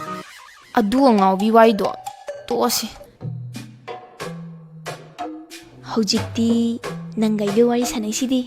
ꯑꯗꯨ ꯑꯉꯥꯎꯕꯤ ꯋꯥꯔꯤꯗꯣ ꯇꯣꯛꯑꯁꯤ꯫ ꯍꯧꯖꯤꯛꯇꯤ ꯅꯪꯒ ꯑꯩꯒ ꯋꯥꯔꯤ ꯁꯥꯟꯅꯩꯁꯤꯗꯤ꯫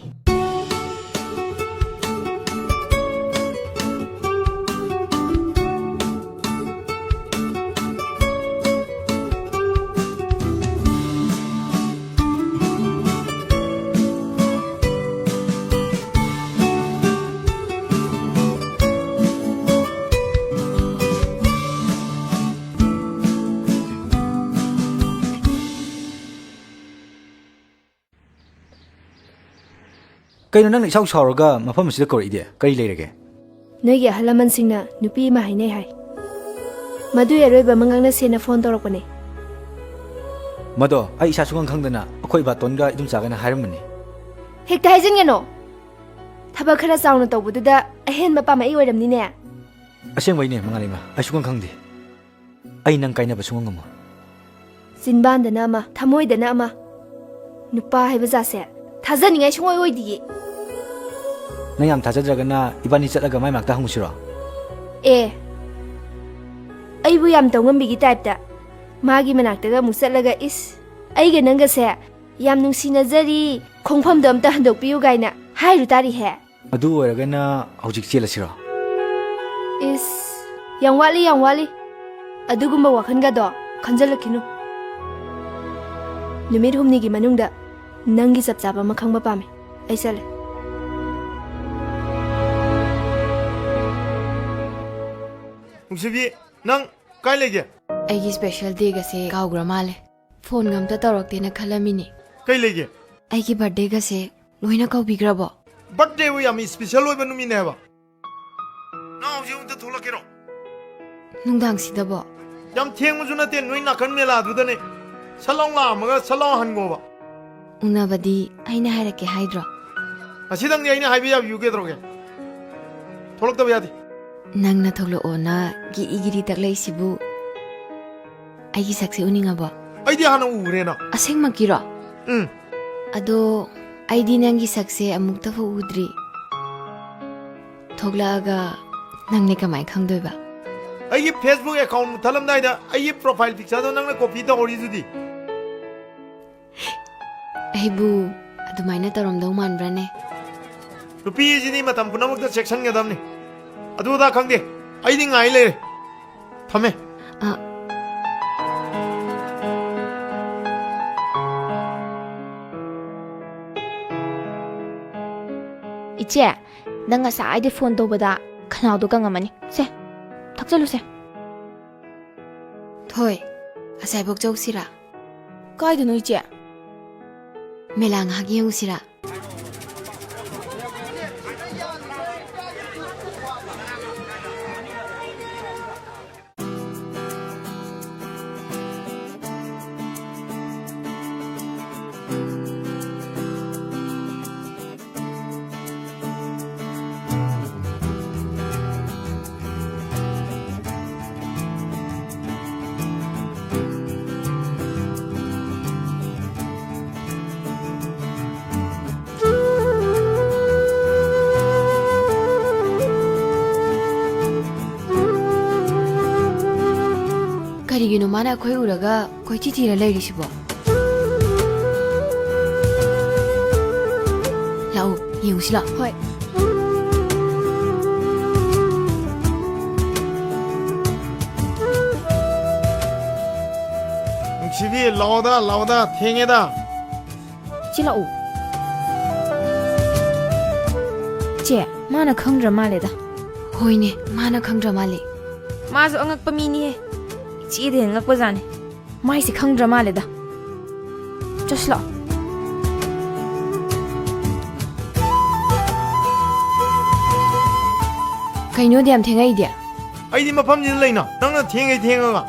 ꯀꯩꯅꯣ ꯅꯪꯅ ꯏꯁꯥꯎ ꯁꯥꯎꯔꯒ ꯃꯐꯝ ꯑꯁꯤꯗ ꯀꯧꯔꯛꯏꯗꯤ? ꯀꯔꯤ ꯂꯩꯔꯒꯦ? ꯅꯣꯏꯒꯤ ꯑꯍꯜ ꯂꯃꯟꯁꯤꯡꯅ ꯅꯨꯄꯤ ꯑꯃ ꯍꯥꯏꯅꯩ ꯍꯥꯏ꯫ ꯃꯗꯨꯒꯤ ꯑꯔꯣꯏꯕ ꯑꯃ ꯉꯥꯡꯅꯁꯦꯅ ꯐꯣꯟ ꯇꯧꯔꯛꯄꯅꯦ꯫ ꯃꯗꯣ ꯑꯩ ꯏꯁꯥ ꯁꯨꯡꯈꯪ ꯈꯪꯗꯅ ꯑꯩꯈꯣꯏ ꯕꯥꯇꯣꯟꯒ ꯏꯗꯣꯝꯆꯥꯒꯅ ꯍꯥꯏꯔꯝꯕꯅꯤ꯫ ꯍꯦꯛꯇ ꯍꯥꯏꯖꯤꯟꯒꯅꯣ꯫ ꯊꯕꯛ ꯈꯔ ꯆꯥꯎꯅ ꯇꯧꯕꯗꯨꯗ ꯑꯍꯦꯟꯕ ꯄꯥꯝꯃꯛꯏ ꯑꯣꯏꯔꯝꯅꯤꯅꯦ꯫ ꯑꯁꯦꯡꯕꯩꯅꯦ, ꯃꯉꯥꯂꯩꯃ, ꯑꯩ ꯁꯨꯡꯈꯪ ꯈꯪꯗꯦ꯫ ꯑꯩ ꯅꯪ ꯀꯥꯏꯅꯕ ꯁꯨꯡꯉꯝ ꯉꯝꯃꯣꯏ꯫ ꯆꯤꯟꯕꯥꯟꯗꯅ ꯑꯃ, ꯊꯃꯣꯏꯗꯅ ꯑꯃ꯫ ꯅꯨꯄꯥ ꯍꯥꯏꯕ ꯖꯥꯠꯁꯦ ꯊꯥꯖꯅꯤꯡꯉꯥꯏ ꯁꯨꯡꯑꯣꯏ ꯑꯣꯏꯗꯤꯌꯦ꯫ ꯅꯪ ꯌꯥꯝ ꯊꯥꯖꯗ꯭ꯔꯒꯅ ꯏꯕꯥꯅꯤ ꯆꯠꯂꯒ ꯃꯥꯏ ꯃꯅꯥꯛꯇ ꯍꯪꯉꯨꯁꯤꯔꯣ? ꯑꯦ, ꯑꯩꯕꯨ ꯌꯥꯝ ꯇꯧꯉꯝꯕꯤꯒꯤ ꯇꯥꯏꯞꯇ꯫ ꯃꯥꯒꯤ ꯃꯅꯥꯛꯇꯒ ꯑꯃꯨꯛ ꯆꯠꯂꯒ, "ꯏꯁ, ꯑꯩꯒ ꯅꯪꯒꯁꯦ ꯌꯥꯝ ꯅꯨꯡꯁꯤꯅꯖꯔꯤ, ꯈꯣꯡꯐꯝꯗꯣ ꯑꯝꯇ ꯍꯟꯗꯣꯛꯄꯤꯌꯨ" ꯀꯥꯏꯅ ꯍꯥꯏꯔꯨ ꯇꯥꯔꯤꯍꯦ꯫ ꯑꯗꯨ ꯑꯣꯏꯔꯒꯅ ꯍꯧꯖꯤꯛ ꯆꯦꯜꯂꯁꯤꯔꯣ? ꯏꯁ, ꯌꯥꯝ ꯋꯥꯠꯂꯤ, ꯌꯥꯝ ꯋꯥꯠꯂꯤ꯫ ꯑꯗꯨꯒꯨꯝꯕ ꯋꯥꯈꯜꯒꯗꯣ ꯈꯟꯖꯜꯂꯛꯈꯤꯅꯨ꯫ ꯅꯨꯃꯤꯠ ꯍꯨꯝꯅꯤꯒꯤ ꯃꯅꯨꯡꯗ ꯅꯪꯒꯤ ꯆꯞ ꯆꯥꯕ ꯑꯃ ꯈꯪꯕ ꯄꯥꯝꯃꯤ꯫ ꯑꯩ ꯆꯠꯂꯦ꯫ ꯅꯨꯡꯁꯤꯕꯤ, ꯅꯪ ꯀꯥꯏ ꯂꯩꯒꯦ? ꯑꯩꯒꯤ special dayꯒꯁꯦ ꯀꯥꯎꯈ꯭ꯔ ꯃꯥꯜꯂꯦ꯫ ꯐꯣꯟꯒ ꯑꯝꯇ ꯇꯧꯔꯛꯇꯦꯅ ꯈꯜꯂꯝꯃꯤꯅꯦ꯫ ꯀꯩ ꯂꯩꯒꯦ? ꯑꯩꯒꯤ birthdayꯒꯁꯦ ꯂꯣꯏꯅ ꯀꯥꯎꯕꯤꯈ꯭ꯔꯕꯣ? Birthdayꯕꯨ ꯌꯥꯝ special ꯑꯣꯏꯕ ꯅꯨꯃꯤꯠꯅꯦ ꯍꯥꯏꯕ꯫ ꯅꯪ ꯍꯧꯖꯤꯛ ꯑꯃꯨꯛꯇ ꯊꯣꯛꯂꯛꯀꯦꯔꯣ? ꯅꯨꯡꯗꯥꯡꯁꯤꯗꯕꯣ? ꯌꯥꯝ ꯊꯦꯡꯕꯁꯨ ꯅꯠꯇꯦ, ꯅꯣꯏ ꯅꯥꯀꯟ ꯃꯦꯂꯥꯗꯨꯗꯅꯦ꯫ ꯁꯠ ꯂꯥꯎ ꯂꯥꯛꯑꯝꯃꯒ ꯁꯠ ꯂꯥꯎ ꯍꯟꯒꯣꯕ꯫ ꯎꯅꯕꯗꯤ ꯑꯩꯅ ꯍꯥꯏꯔꯛꯀꯦ ꯍꯥꯏꯗ꯭ꯔꯣ? ꯉꯁꯤꯗꯪꯗꯤ ꯑꯩꯅ ꯍꯥꯏꯕ ꯌꯥꯕꯤꯌꯨ ꯀꯩꯗꯧꯔꯒꯦ? ꯊꯣꯛꯂꯛꯇꯕ ꯌꯥꯗꯦ꯫ ꯅꯪꯅ ꯊꯣꯛꯂꯛꯑꯣꯅ ꯒꯤꯔꯤ ꯒꯤꯔꯤ ꯇꯛꯂꯛꯏꯁꯤꯕꯨ ꯑꯩꯒꯤ ꯁꯛꯁꯦ ꯎꯅꯤꯡꯉꯕꯣ? ꯑꯩꯗꯤ ꯍꯥꯟꯅ ꯎꯈ꯭ꯔꯦꯅ꯫ ꯑꯁꯦꯡꯃꯛꯀꯤꯔꯣ? ꯎꯝ꯫ ꯑꯗꯣ ꯑꯩꯗꯤ ꯅꯪꯒꯤ ꯁꯛꯁꯦ ꯑꯃꯨꯛꯇꯐꯥꯎ ꯎꯗ꯭ꯔꯤ꯫ ꯊꯣꯛꯂꯛꯑꯒ ꯅꯪꯅꯦ ꯀꯃꯥꯏ ꯈꯪꯗꯣꯏꯕ? ꯑꯩꯒꯤ Facebook account ꯃꯨꯠꯊꯠꯂꯝꯗꯥꯏꯗ ꯑꯩꯒꯤ profile pictureꯗꯣ ꯅꯪꯅ copy ꯇꯧꯍꯧꯔꯤꯗꯨꯗꯤ꯫ ꯑꯩꯕꯨ ꯑꯗꯨꯃꯥꯏꯅ ꯇꯧꯔꯝꯗꯧ ꯃꯥꯟꯕ꯭ꯔꯥꯅꯦ? ꯅꯨꯄꯤ ꯑꯁꯤꯗꯤ ꯃꯇꯝ ꯄꯨꯝꯅꯃꯛꯇ ꯆꯦꯛꯁꯤꯟꯒꯗꯕꯅꯤ꯫ ꯑꯗꯨ ꯑꯗꯥ ꯈꯪꯗꯦ, ꯑꯩꯗꯤ ꯉꯥꯏ ꯂꯩꯔꯦ꯫ ꯊꯝꯃꯦ꯫ ꯑ꯫ ꯏꯆꯦ, ꯅꯪ ꯉꯁꯥꯏꯗꯤ ꯐꯣꯟ ꯇꯧꯕꯗ ꯈꯅꯥꯎꯗꯣ ꯀꯪꯉꯝꯃꯅꯤ꯫ ꯁꯦ, ꯊꯛꯆꯜꯂꯨꯁꯦ꯫ ꯊꯣꯏ, ꯑꯁꯥꯏꯕꯣꯛ ꯆꯧꯁꯤꯔꯥ? ꯀꯥꯏꯗꯅꯣ, ꯏꯆꯦ? ꯃꯦꯂꯥ ꯉꯥꯏꯍꯥꯛ ꯌꯦꯡꯉꯨꯁꯤꯔꯥ? ꯃꯥꯅ ꯑꯩꯈꯣꯏ ꯎꯔꯒ ꯀꯣꯏꯊꯤ ꯊꯤꯔ ꯂꯩꯔꯤꯁꯤꯕꯣ? ꯂꯥꯛꯑꯣ, ꯌꯦꯡꯉꯨꯁꯤ ꯂꯥꯛꯑꯣ꯫ ꯍꯣꯏ꯫ ꯅꯨꯡꯁꯤꯕꯤ, ꯂꯥꯛꯑꯣꯗ, ꯂꯥꯛꯑꯣꯗ, ꯊꯦꯡꯉꯦꯗ꯫ ꯆꯦ, ꯂꯥꯛꯑꯣ꯫ ꯆꯦ, ꯃꯥꯅ ꯈꯪꯗ꯭ꯔ ꯃꯥꯜꯂꯦꯗ꯫ ꯍꯣꯏꯅꯦ, ꯃꯥꯅ ꯈꯪꯗ꯭ꯔ ꯃꯥꯜꯂꯦ꯫ ꯃꯥꯁꯨ ꯑꯉꯛꯄ ꯃꯤꯅꯤꯍꯦ꯫ ꯏꯆꯦꯗꯩ ꯍꯦꯟꯅ ꯉꯛꯄꯖꯥꯠꯅꯤ꯫ ꯃꯥꯏꯁꯦ ꯈꯪꯗ꯭ꯔ ꯃꯥꯜꯂꯦꯗ꯫ ꯆꯠꯁꯤ ꯂꯥꯛꯑꯣ꯫ ꯀꯩꯅꯣꯗꯤ ꯌꯥꯝ ꯊꯦꯡꯉꯛꯏꯗꯤ? ꯑꯩꯗꯤ ꯃꯐꯝꯁꯤꯗ ꯂꯩꯅ, ꯅꯪꯅ ꯊꯦꯡꯉꯦ ꯊꯦꯡꯉꯒ꯫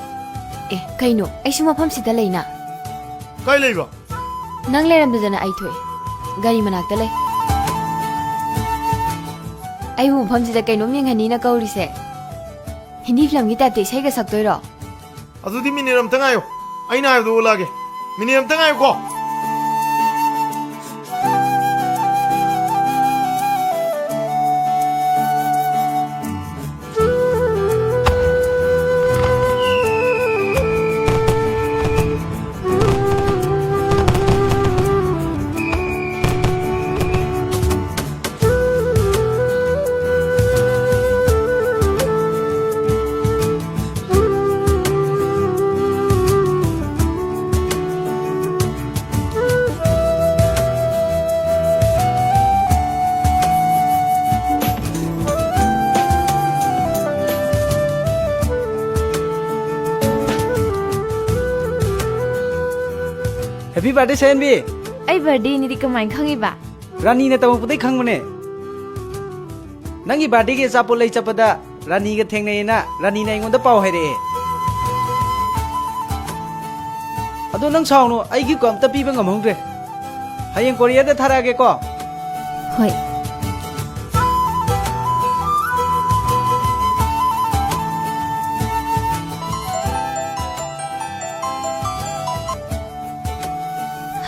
ꯑꯦ, ꯀꯩꯅꯣ? ꯑꯩꯁꯨ ꯃꯐꯝꯁꯤꯗ ꯂꯩꯅ꯫ ꯀꯥꯏ ꯂꯩꯕ? ꯅꯪ ꯂꯩꯔꯝꯗꯗꯅ ꯑꯩ ꯊꯣꯛꯑꯦ꯫ ꯒꯥꯔꯤ ꯃꯅꯥꯛꯇ ꯂꯩ꯫ ꯑꯩꯕꯨ ꯃꯐꯝꯁꯤꯗ ꯀꯩꯅꯣꯝ ꯌꯦꯡꯍꯟꯅꯤꯅ ꯀꯧꯔꯤꯁꯦ? ꯍꯤꯟꯗꯤ ꯐꯤꯂꯝꯒꯤ ꯇꯥꯏꯞꯇ ꯏꯁꯩꯒ ꯁꯛꯇꯣꯏꯔꯣ? ꯑꯗꯨꯗꯤ ꯃꯤꯅꯤꯠ ꯑꯝꯇ ꯉꯥꯏꯌꯣ, ꯑꯩꯅ ꯍꯥꯏꯕꯗꯣ ꯑꯣꯜꯂꯛꯑꯒꯦ꯫ ꯃꯤꯅꯤꯠ ꯑꯝꯇ ꯉꯥꯏꯌꯨꯀꯣ꯫ Happy birthday, ꯁꯍꯦꯟꯕꯤ! ꯑꯩ birthdayꯅꯤꯗꯤ ꯀꯃꯥꯏꯅ ꯈꯪꯉꯤꯕ? ꯔꯥꯅꯤꯅ ꯇꯝꯃꯛꯄꯗꯩ ꯈꯪꯕꯅꯦ꯫ ꯅꯪꯒꯤ birthdayꯒꯤ ꯑꯆꯥꯄꯣꯠ ꯂꯩ ꯆꯠꯄꯗ ꯔꯥꯅꯤꯒ ꯊꯦꯡꯅꯩꯌꯦꯅ ꯔꯥꯅꯤꯅ ꯑꯩꯉꯣꯟꯗ ꯄꯥꯎ ꯍꯥꯏꯔꯛꯑꯦ꯫ ꯑꯗꯣ ꯅꯪ ꯁꯥꯎꯅꯨ, ꯑꯩ giftꯀ ꯑꯝꯇ ꯄꯤꯕ ꯉꯝꯍꯧꯗ꯭ꯔꯦ꯫ ꯍꯌꯦꯡ courierꯗ ꯊꯥꯔꯛꯑꯒꯦꯀꯣ꯫ ꯍꯣꯏ꯫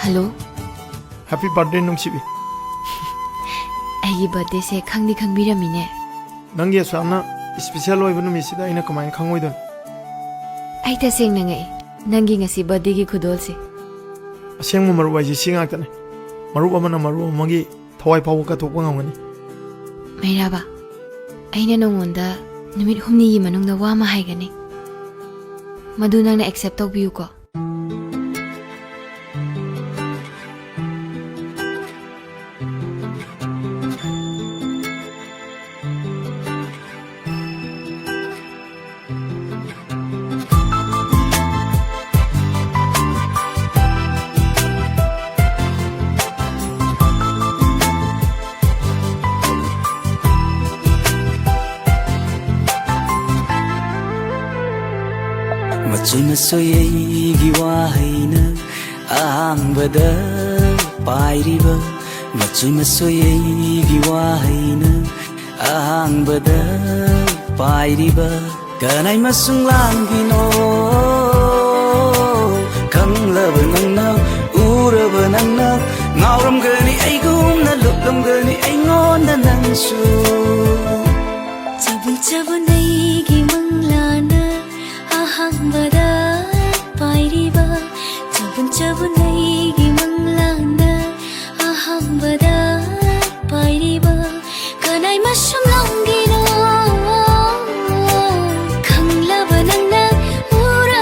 Hello꯫ Happy birthday, ꯅꯨꯡꯁꯤꯕꯤ꯫ ꯑꯩꯒꯤ birthdayꯁꯦ ꯈꯪꯗꯤ ꯈꯪꯕꯤꯔꯝꯃꯤꯅꯦ꯫ ꯅꯪꯒꯤ ꯑꯁꯨꯛ ꯌꯥꯝꯅ special ꯑꯣꯏꯕ ꯅꯨꯃꯤꯠꯁꯤꯗ ꯑꯩꯅ ꯀꯃꯥꯏꯅ ꯈꯪꯉꯣꯏꯗꯣꯏꯅꯣ? ꯑꯩ ꯇꯁꯦꯡꯅ ꯉꯛꯏ, ꯅꯪꯒꯤ ꯉꯁꯤ birthdayꯒꯤ ꯈꯨꯗꯣꯜꯁꯦ꯫ ꯑꯁꯦꯡꯕ ꯃꯔꯨꯞ ꯍꯥꯏꯁꯦ ꯁꯤ ꯉꯥꯛꯇꯅꯤ꯫ ꯃꯔꯨꯞ ꯑꯃꯅ ꯃꯔꯨꯞ ꯑꯃꯒꯤ ꯊꯋꯥꯏ ꯐꯥꯎꯕ ꯀꯠꯊꯣꯛꯄ ꯉꯝꯒꯅꯤ꯫ ꯃꯩꯔꯥꯕ, ꯑꯩꯅ ꯅꯉꯣꯟꯗ ꯅꯨꯃꯤꯠ ꯍꯨꯝꯅꯤꯒꯤ ꯃꯅꯨꯡꯗ ꯋꯥ ꯑꯃ ꯍꯥꯏꯒꯅꯤ꯫ ꯃꯗꯨ ꯅꯪꯅ accept ꯇꯧꯕꯤꯌꯨꯀꯣ꯫ ꯃꯆꯨ ꯃꯁꯣꯏ ꯑꯩꯒꯤ ꯋꯥꯍꯩꯅ ꯑꯍꯥꯡꯕꯗ ꯄꯥꯏꯔꯤꯕ, ꯃꯆꯨ ꯃꯁꯣꯏ ꯑꯩꯒꯤ ꯋꯥꯍꯩꯅ ꯑꯍꯥꯡꯕꯗ ꯄꯥꯏꯔꯤꯕ ꯀꯅꯥꯏ ꯃꯁꯨꯡ ꯂꯥꯡꯒꯤꯅꯣ? ꯈꯪꯂꯕ ꯅꯪꯅ, ꯎꯔꯕ ꯅꯪꯅ, ꯉꯥꯎꯔꯝꯒꯅꯤ ꯑꯩꯒꯨꯝꯅ, ꯂꯨꯞꯂꯝꯒꯅꯤ ꯑꯩꯉꯣꯟꯗ ꯅꯪꯁꯨ꯫ ꯆꯕꯨꯟ ꯆꯕꯨꯟ ꯑꯩꯒꯤ ꯃꯪꯂꯥꯅ ꯑꯍꯥꯡꯕꯗ ꯄꯥꯏꯔꯤꯕ, ꯆꯕꯨꯟ ꯆꯕꯨꯟ ꯑꯩꯒꯤ ꯃꯪꯂꯥꯅ ꯑꯍꯥꯡꯕꯗ ꯄꯥꯏꯔꯤꯕ ꯀꯅꯥꯏ ꯃꯁꯨꯝ ꯂꯣꯝꯒꯤꯅꯣ? ꯈꯪꯂꯕ ꯅꯪꯅ, ꯎꯔ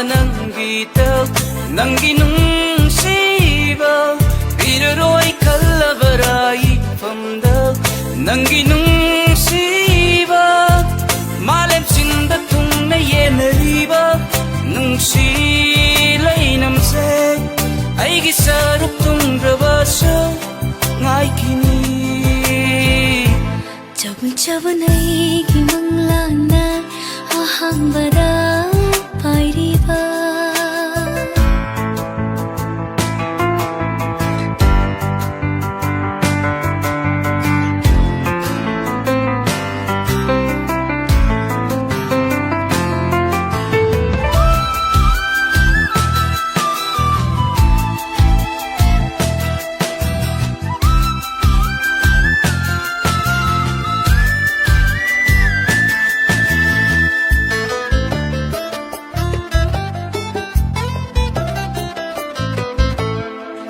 ꯅꯪꯒꯤꯗ ꯅꯪꯒꯤ ꯅꯨꯡꯁꯤꯕ ꯄꯤꯔꯔꯣꯏ ꯈꯜꯂꯕꯔꯥ ꯏꯐꯝꯗ ꯅꯪꯒꯤ ꯅꯨꯡꯁꯤꯕ ꯃꯥꯂꯦꯝ ꯁꯤꯟꯕ ꯊꯨꯡꯅ ꯌꯦꯟꯅꯔꯤꯕ ꯅꯨꯡꯁꯤ ꯂꯩꯅꯝꯁꯦ ꯑꯩꯒꯤ ꯁꯔꯨꯛ ꯇꯨꯡꯗ꯭ꯔꯕꯁꯨ ꯉꯥꯏꯈꯤꯅꯤ꯫ ꯆꯕꯨꯟ ꯆꯕꯨꯟ ꯑꯩꯒꯤ ꯃꯪꯂꯥꯟꯅ ꯑꯍꯥꯡꯕꯗ ꯄꯥꯏꯔꯤꯕ꯫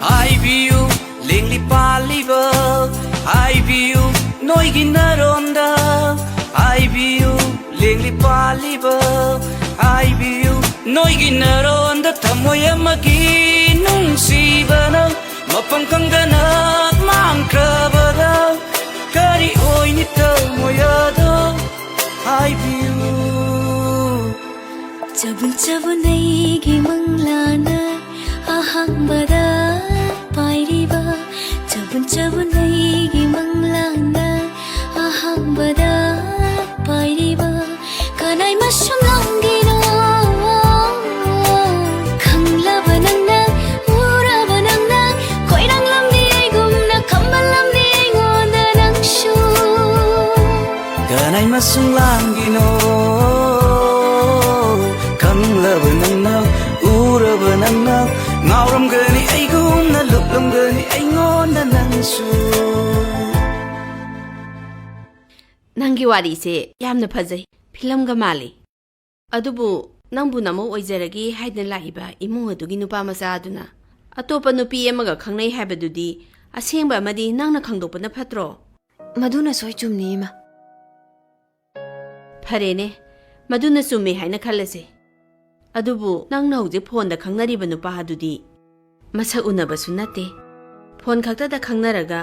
ꯍꯥꯏꯕꯤꯌꯨ ꯂꯦꯡꯂꯤ ꯄꯥꯜꯂꯤꯕ ꯍꯥꯏꯕꯤꯌꯨ ꯅꯣꯏꯒꯤ ꯅꯔꯣꯟꯗ ꯍꯥꯏꯕꯤꯌꯨ ꯂꯦꯡꯂꯤ ꯄꯥꯜꯂꯤꯕ ꯍꯥꯏꯕꯤꯌꯨ ꯅꯣꯏꯒꯤ ꯅꯔꯣꯟꯗ ꯊꯃꯣꯏ ꯑꯃꯒꯤ ꯅꯨꯡꯁꯤꯕꯅ ꯃꯐꯝ ꯈꯪꯗꯅ ꯃꯥꯡꯈ꯭ꯔꯕꯗ ꯀꯔꯤ ꯑꯣꯏꯅꯤ ꯊꯃꯣꯏ ꯑꯗꯣ ꯍꯥꯏꯕꯤꯌꯨ꯫ ꯆꯕꯨꯟ ꯆꯕꯨꯟ ꯑꯩꯒꯤ ꯃꯪꯂꯥꯟꯅ ꯑꯍꯥꯡꯕꯗ ꯄꯥꯏꯔꯤꯕ ꯆꯕꯨꯟ ꯆꯕꯨꯟ ꯑꯩꯒꯤ ꯃꯪꯂꯥꯟꯅ ꯑꯍꯥꯡꯕꯗ ꯄꯥꯏꯔꯤꯕ ꯀꯅꯥꯏ ꯃꯁꯨꯝ ꯂꯥꯡꯒꯤꯅꯣ ꯈꯪꯂꯕ ꯅꯪꯅ ꯎꯔꯕ ꯅꯪꯅ ꯈꯣꯏꯔꯥꯡꯂꯝꯅꯤ ꯑꯩꯒꯨꯝꯅ ꯈꯝꯕꯜꯂꯝꯅꯤ ꯑꯩꯉꯣꯟꯗ ꯅꯪꯁꯨ ꯀꯅꯥꯏ ꯃꯁꯨꯝ ꯂꯥꯡꯒꯤꯅꯣ ꯈꯪꯂꯕ ꯅꯪꯅ ꯎꯔꯕ ꯅꯪꯅ ꯉꯥꯎꯔꯝꯒꯅꯤ ꯑꯩꯒꯨꯝꯅ ꯂꯨꯞꯂꯝꯒꯅꯤ ꯑꯩꯉꯣꯟꯗ ꯅꯪꯁꯨ꯫ ꯅꯪꯒꯤ ꯋꯥꯔꯤꯁꯦ ꯌꯥꯝꯅ ꯐꯖꯩ, ꯐꯤꯂꯝꯒ ꯃꯥꯜꯂꯤ꯫ ꯑꯗꯨꯕꯨ ꯅꯪꯕꯨ ꯅꯃꯧ ꯑꯣꯏꯖꯔꯒꯦ ꯍꯥꯏꯗꯅ ꯂꯥꯛꯏꯕ ꯏꯃꯨꯡ ꯑꯗꯨꯒꯤ ꯅꯨꯄꯥ ꯃꯆꯥ ꯑꯗꯨꯅ ꯑꯇꯣꯞꯄ ꯅꯨꯄꯤ ꯑꯃꯒ ꯈꯪꯅꯩ ꯍꯥꯏꯕꯗꯨꯗꯤ ꯑꯁꯦꯡꯕ ꯑꯃꯗꯤ ꯅꯪꯅ ꯈꯪꯗꯣꯛꯄꯅ ꯐꯠꯇ꯭ꯔꯣ? ꯃꯗꯨꯅ ꯁꯣꯏ ꯆꯨꯝꯅꯤ, ꯏꯃꯥ꯫ ꯐꯔꯦꯅꯦ, ꯃꯗꯨꯅ ꯆꯨꯝꯃꯦ ꯍꯥꯏꯅ ꯈꯜꯂꯁꯦ꯫ ꯑꯗꯨꯕꯨ ꯅꯪꯅ ꯍꯧꯖꯤꯛ ꯐꯣꯟꯗ ꯈꯪꯅꯔꯤꯕ ꯅꯨꯄꯥ ꯑꯗꯨꯗꯤ ꯃꯁꯛ ꯎꯅꯕꯁꯨ ꯅꯠꯇꯦ꯫ ꯐꯣꯟ ꯈꯛꯇꯗ ꯈꯪꯅꯔꯒ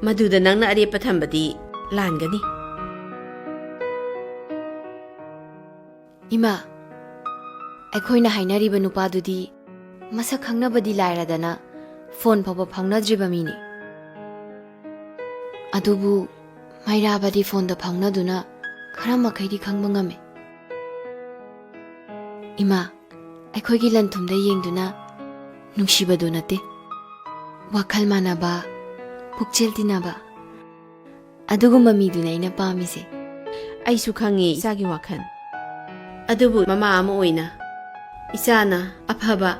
ꯃꯗꯨꯗ ꯅꯪꯅ ꯑꯔꯦꯞꯄ ꯊꯝꯕꯗꯤ ꯂꯥꯟꯒꯅꯤ꯫ ꯏꯃꯥ, ꯑꯩꯈꯣꯏꯅ ꯍꯥꯏꯅꯔꯤꯕ ꯅꯨꯄꯥꯗꯨꯗꯤ ꯃꯁꯛ ꯈꯪꯅꯕꯗꯤ ꯂꯥꯏꯔꯗꯅ ꯐꯣꯟ ꯐꯥꯎꯕ ꯐꯥꯎꯅꯗ꯭ꯔꯤꯕ ꯃꯤꯅꯤ꯫ ꯑꯗꯨꯕꯨ ꯃꯩꯔꯥꯕꯗꯤ ꯐꯣꯟꯗ ꯐꯥꯎꯅꯗꯨꯅ ꯈꯔ ꯃꯈꯩꯗꯤ ꯈꯪꯕ ꯉꯝꯃꯤ꯫ ꯏꯃꯥ, ꯑꯩꯈꯣꯏꯒꯤ ꯂꯟ-ꯊꯨꯝꯗ ꯌꯦꯡꯗꯨꯅ ꯅꯨꯡꯁꯤꯕꯗꯨ ꯅꯠꯇꯦ, ꯋꯥꯈꯜ ꯃꯥꯟꯅꯕ, ꯄꯨꯛꯆꯦꯜ ꯇꯤꯟꯅꯕ, ꯑꯗꯨꯒꯨꯝꯕ ꯃꯤꯗꯨꯅꯦ ꯑꯩꯅ ꯄꯥꯝꯃꯤꯁꯦ꯫ ꯑꯩꯁꯨ ꯈꯪꯉꯤ ꯏꯆꯥꯒꯤ ꯋꯥꯈꯜ꯫ ꯑꯗꯨꯕꯨ ꯃꯃꯥ ꯑꯃ ꯑꯣꯏꯅ ꯏꯆꯥꯅ ꯑꯐꯕ,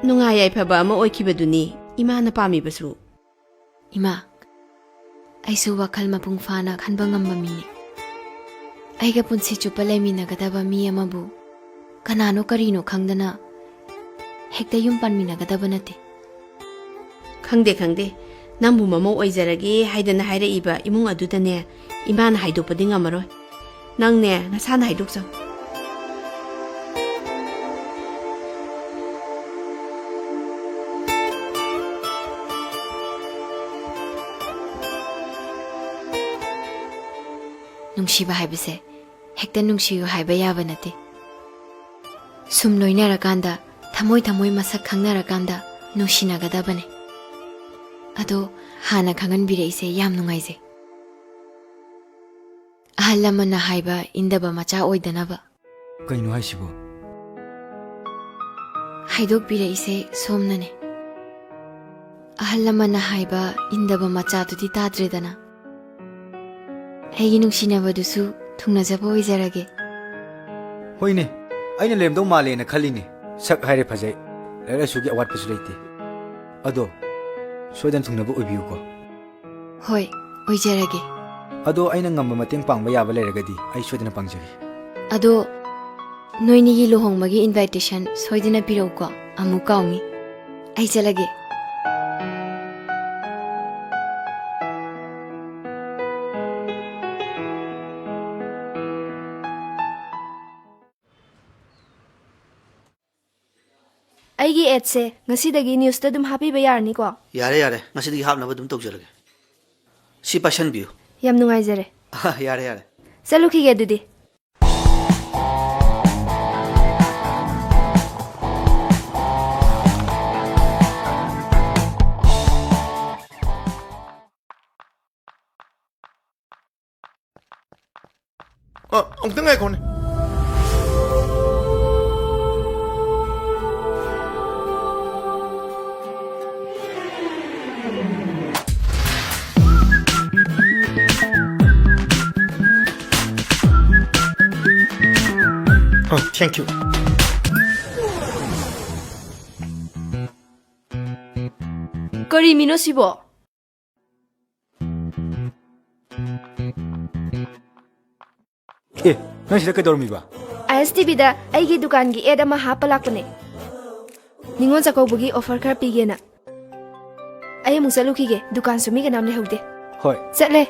ꯅꯨꯡꯉꯥꯏ ꯌꯥꯏꯐꯕ ꯑꯃ ꯑꯣꯏꯈꯤꯕꯗꯨꯅꯤ ꯏꯃꯥꯅ ꯄꯥꯝꯃꯤꯕꯁꯨ꯫ ꯏꯃꯥ, ꯑꯩꯁꯨ ꯋꯥꯈꯜ ꯃꯄꯨꯡ ꯐꯥꯅ ꯈꯟꯕ ꯉꯝꯕ ꯃꯤꯅꯤ꯫ ꯑꯩꯒ ꯄꯨꯟꯁꯤ ꯆꯨꯞꯄ ꯂꯩꯃꯤꯟꯅꯒꯗꯕ ꯃꯤ ꯑꯃꯕꯨ ꯀꯅꯥꯅꯣ ꯀꯔꯤꯅꯣ ꯈꯪꯗꯅ ꯍꯦꯛꯇ ꯌꯨꯝ ꯄꯥꯟꯃꯤꯟꯅꯒꯗꯕ ꯅꯠꯇꯦ꯫ ꯈꯪꯗꯦ, ꯈꯪꯗꯦ꯫ ꯅꯪꯕꯨ ꯃꯃꯧ ꯑꯣꯏꯖꯔꯒꯦ ꯍꯥꯏꯗꯅ ꯍꯥꯏꯔꯛꯏꯕ ꯏꯃꯨꯡ ꯑꯗꯨꯗꯅꯦ, ꯏꯃꯥꯅ ꯍꯥꯏꯗꯣꯛꯄꯗꯤ ꯉꯝꯃꯔꯣꯏ꯫ ꯅꯪꯅꯦ, ꯅꯁꯥꯅ ꯍꯥꯏꯗꯣꯛꯆꯧ꯫ ꯅꯨꯡꯁꯤꯕ ꯍꯥꯏꯕꯁꯦ ꯍꯦꯛꯇ ꯅꯨꯡꯁꯤꯌꯨ ꯍꯥꯏꯕ ꯌꯥꯕ ꯅꯠꯇꯦ꯫ ꯁꯨꯝ ꯂꯣꯏꯅꯔꯀꯥꯟꯗ, ꯊꯃꯣꯏ ꯊꯃꯣꯏ ꯃꯁꯛ ꯈꯪꯅꯔꯀꯥꯟꯗ ꯅꯨꯡꯁꯤꯅꯒꯗꯕꯅꯦ꯫ ꯑꯗꯣ ꯍꯥꯟꯅ ꯈꯪꯍꯟꯕꯤꯔꯛꯏꯁꯦ ꯌꯥꯝ ꯅꯨꯡꯉꯥꯏꯖꯩ꯫ ꯑꯍꯜ ꯂꯃꯟꯅ ꯍꯥꯏꯕ ꯏꯟꯗꯕ ꯃꯆꯥ ꯑꯣꯏꯗꯅꯕ꯫ ꯀꯩꯅꯣ ꯍꯥꯏꯁꯤꯕꯣ? ꯍꯥꯏꯗꯣꯛꯄꯤꯔꯛꯏꯁꯦ ꯁꯣꯝꯅꯅꯦ꯫ ꯑꯍꯜ ꯂꯃꯟꯅ ꯍꯥꯏꯕ ꯏꯟꯗꯕ ꯃꯆꯥꯗꯨꯗꯤ ꯇꯥꯗ꯭ꯔꯦꯗꯅ꯫ ꯑꯩꯒꯤ ꯅꯨꯡꯁꯤꯅꯕꯗꯨꯁꯨ ꯊꯨꯡꯅꯖꯕ ꯑꯣꯏꯖꯔꯒꯦ꯫ ꯍꯣꯏꯅꯦ, ꯑꯩꯅ ꯂꯩꯔꯝꯗꯧ ꯃꯥꯜꯂꯦꯅ ꯈꯜꯂꯤꯅꯦ꯫ ꯁꯛ ꯍꯥꯏꯔꯦ ꯐꯖꯩ, ꯂꯥꯏꯔꯤꯛ ꯂꯥꯏꯁꯨꯒꯤ ꯑꯋꯥꯠꯄꯁꯨ ꯂꯩꯇꯦ꯫ ꯑꯗꯣ ꯁꯣꯏꯗꯅ ꯊꯨꯡꯅꯕ ꯑꯣꯏꯕꯤꯌꯨꯀꯣ꯫ ꯍꯣꯏ, ꯑꯣꯏꯖꯔꯒꯦ꯫ ꯑꯗꯣ ꯑꯩꯅ ꯉꯝꯕ ꯃꯇꯦꯡ ꯄꯥꯡꯕ ꯌꯥꯕ ꯂꯩꯔꯒꯗꯤ ꯑꯩ ꯁꯣꯏꯗꯅ ꯄꯥꯡꯖꯒꯦ꯫ ꯑꯗꯣ ꯅꯣꯏꯅꯤꯒꯤ ꯂꯨꯍꯣꯡꯕꯒꯤ invitation ꯁꯣꯏꯗꯅ ꯄꯤꯔꯛꯎꯀꯣ, ꯑꯃꯨꯛ ꯀꯥꯎꯅꯤ꯫ ꯑꯩ ꯆꯠꯂꯒꯦ꯫ ꯑꯩꯒꯤ ꯑꯦꯗꯁꯦ ꯉꯁꯤꯗꯒꯤ ꯅ꯭ꯌꯨꯁꯇ ꯑꯗꯨꯝ ꯍꯥꯞꯄꯤꯕ ꯌꯥꯔꯅꯤꯀꯣ? ꯌꯥꯔꯦ, ꯌꯥꯔꯦ, ꯉꯁꯤꯗꯒꯤ ꯍꯥꯞꯅꯕ ꯑꯗꯨꯝ ꯇꯧꯖꯔꯒꯦ꯫ ꯁꯤ ꯄꯥꯏꯁꯟꯕꯤꯌꯨ꯫ ꯌꯥꯝ ꯅꯨꯡꯉꯥꯏꯖꯔꯦ꯫ ꯌꯥꯔꯦ, ꯌꯥꯔꯦ꯫ ꯆꯠꯂꯨꯈꯤꯒꯦ ꯑꯗꯨꯗꯤ꯫ ꯑ, ꯑꯃꯨꯛꯇ ꯉꯥꯏꯈꯣꯅꯦ꯫ ꯑ, thank you꯫ ꯀꯔꯤ ꯃꯤꯅꯣ ꯁꯤꯕꯣ? ꯑꯦ, ꯅꯪ ꯁꯤꯗ ꯀꯩꯗꯧꯔꯝꯃꯤꯕ? ꯑꯥꯏ ꯑꯦꯁ ꯇꯤ ꯚꯤꯗ ꯑꯩꯒꯤ ꯗꯨꯀꯥꯟꯒꯤ ꯑꯦꯗ ꯑꯃ ꯍꯥꯞꯄ ꯂꯥꯛꯄꯅꯦ꯫ ꯅꯤꯉꯣꯜ ꯆꯥꯛꯀꯧꯕꯒꯤ ꯑꯣꯐꯔ ꯈꯔ ꯄꯤꯒꯦꯅ꯫ ꯑꯩ ꯑꯃꯨꯛ ꯆꯠꯂꯨꯈꯤꯒꯦ, ꯗꯨꯀꯥꯟꯁꯨ ꯃꯤ ꯀꯅꯥꯝ ꯂꯩꯍꯧꯗꯦ꯫ ꯍꯣꯏ꯫ ꯆꯠꯂꯦ꯫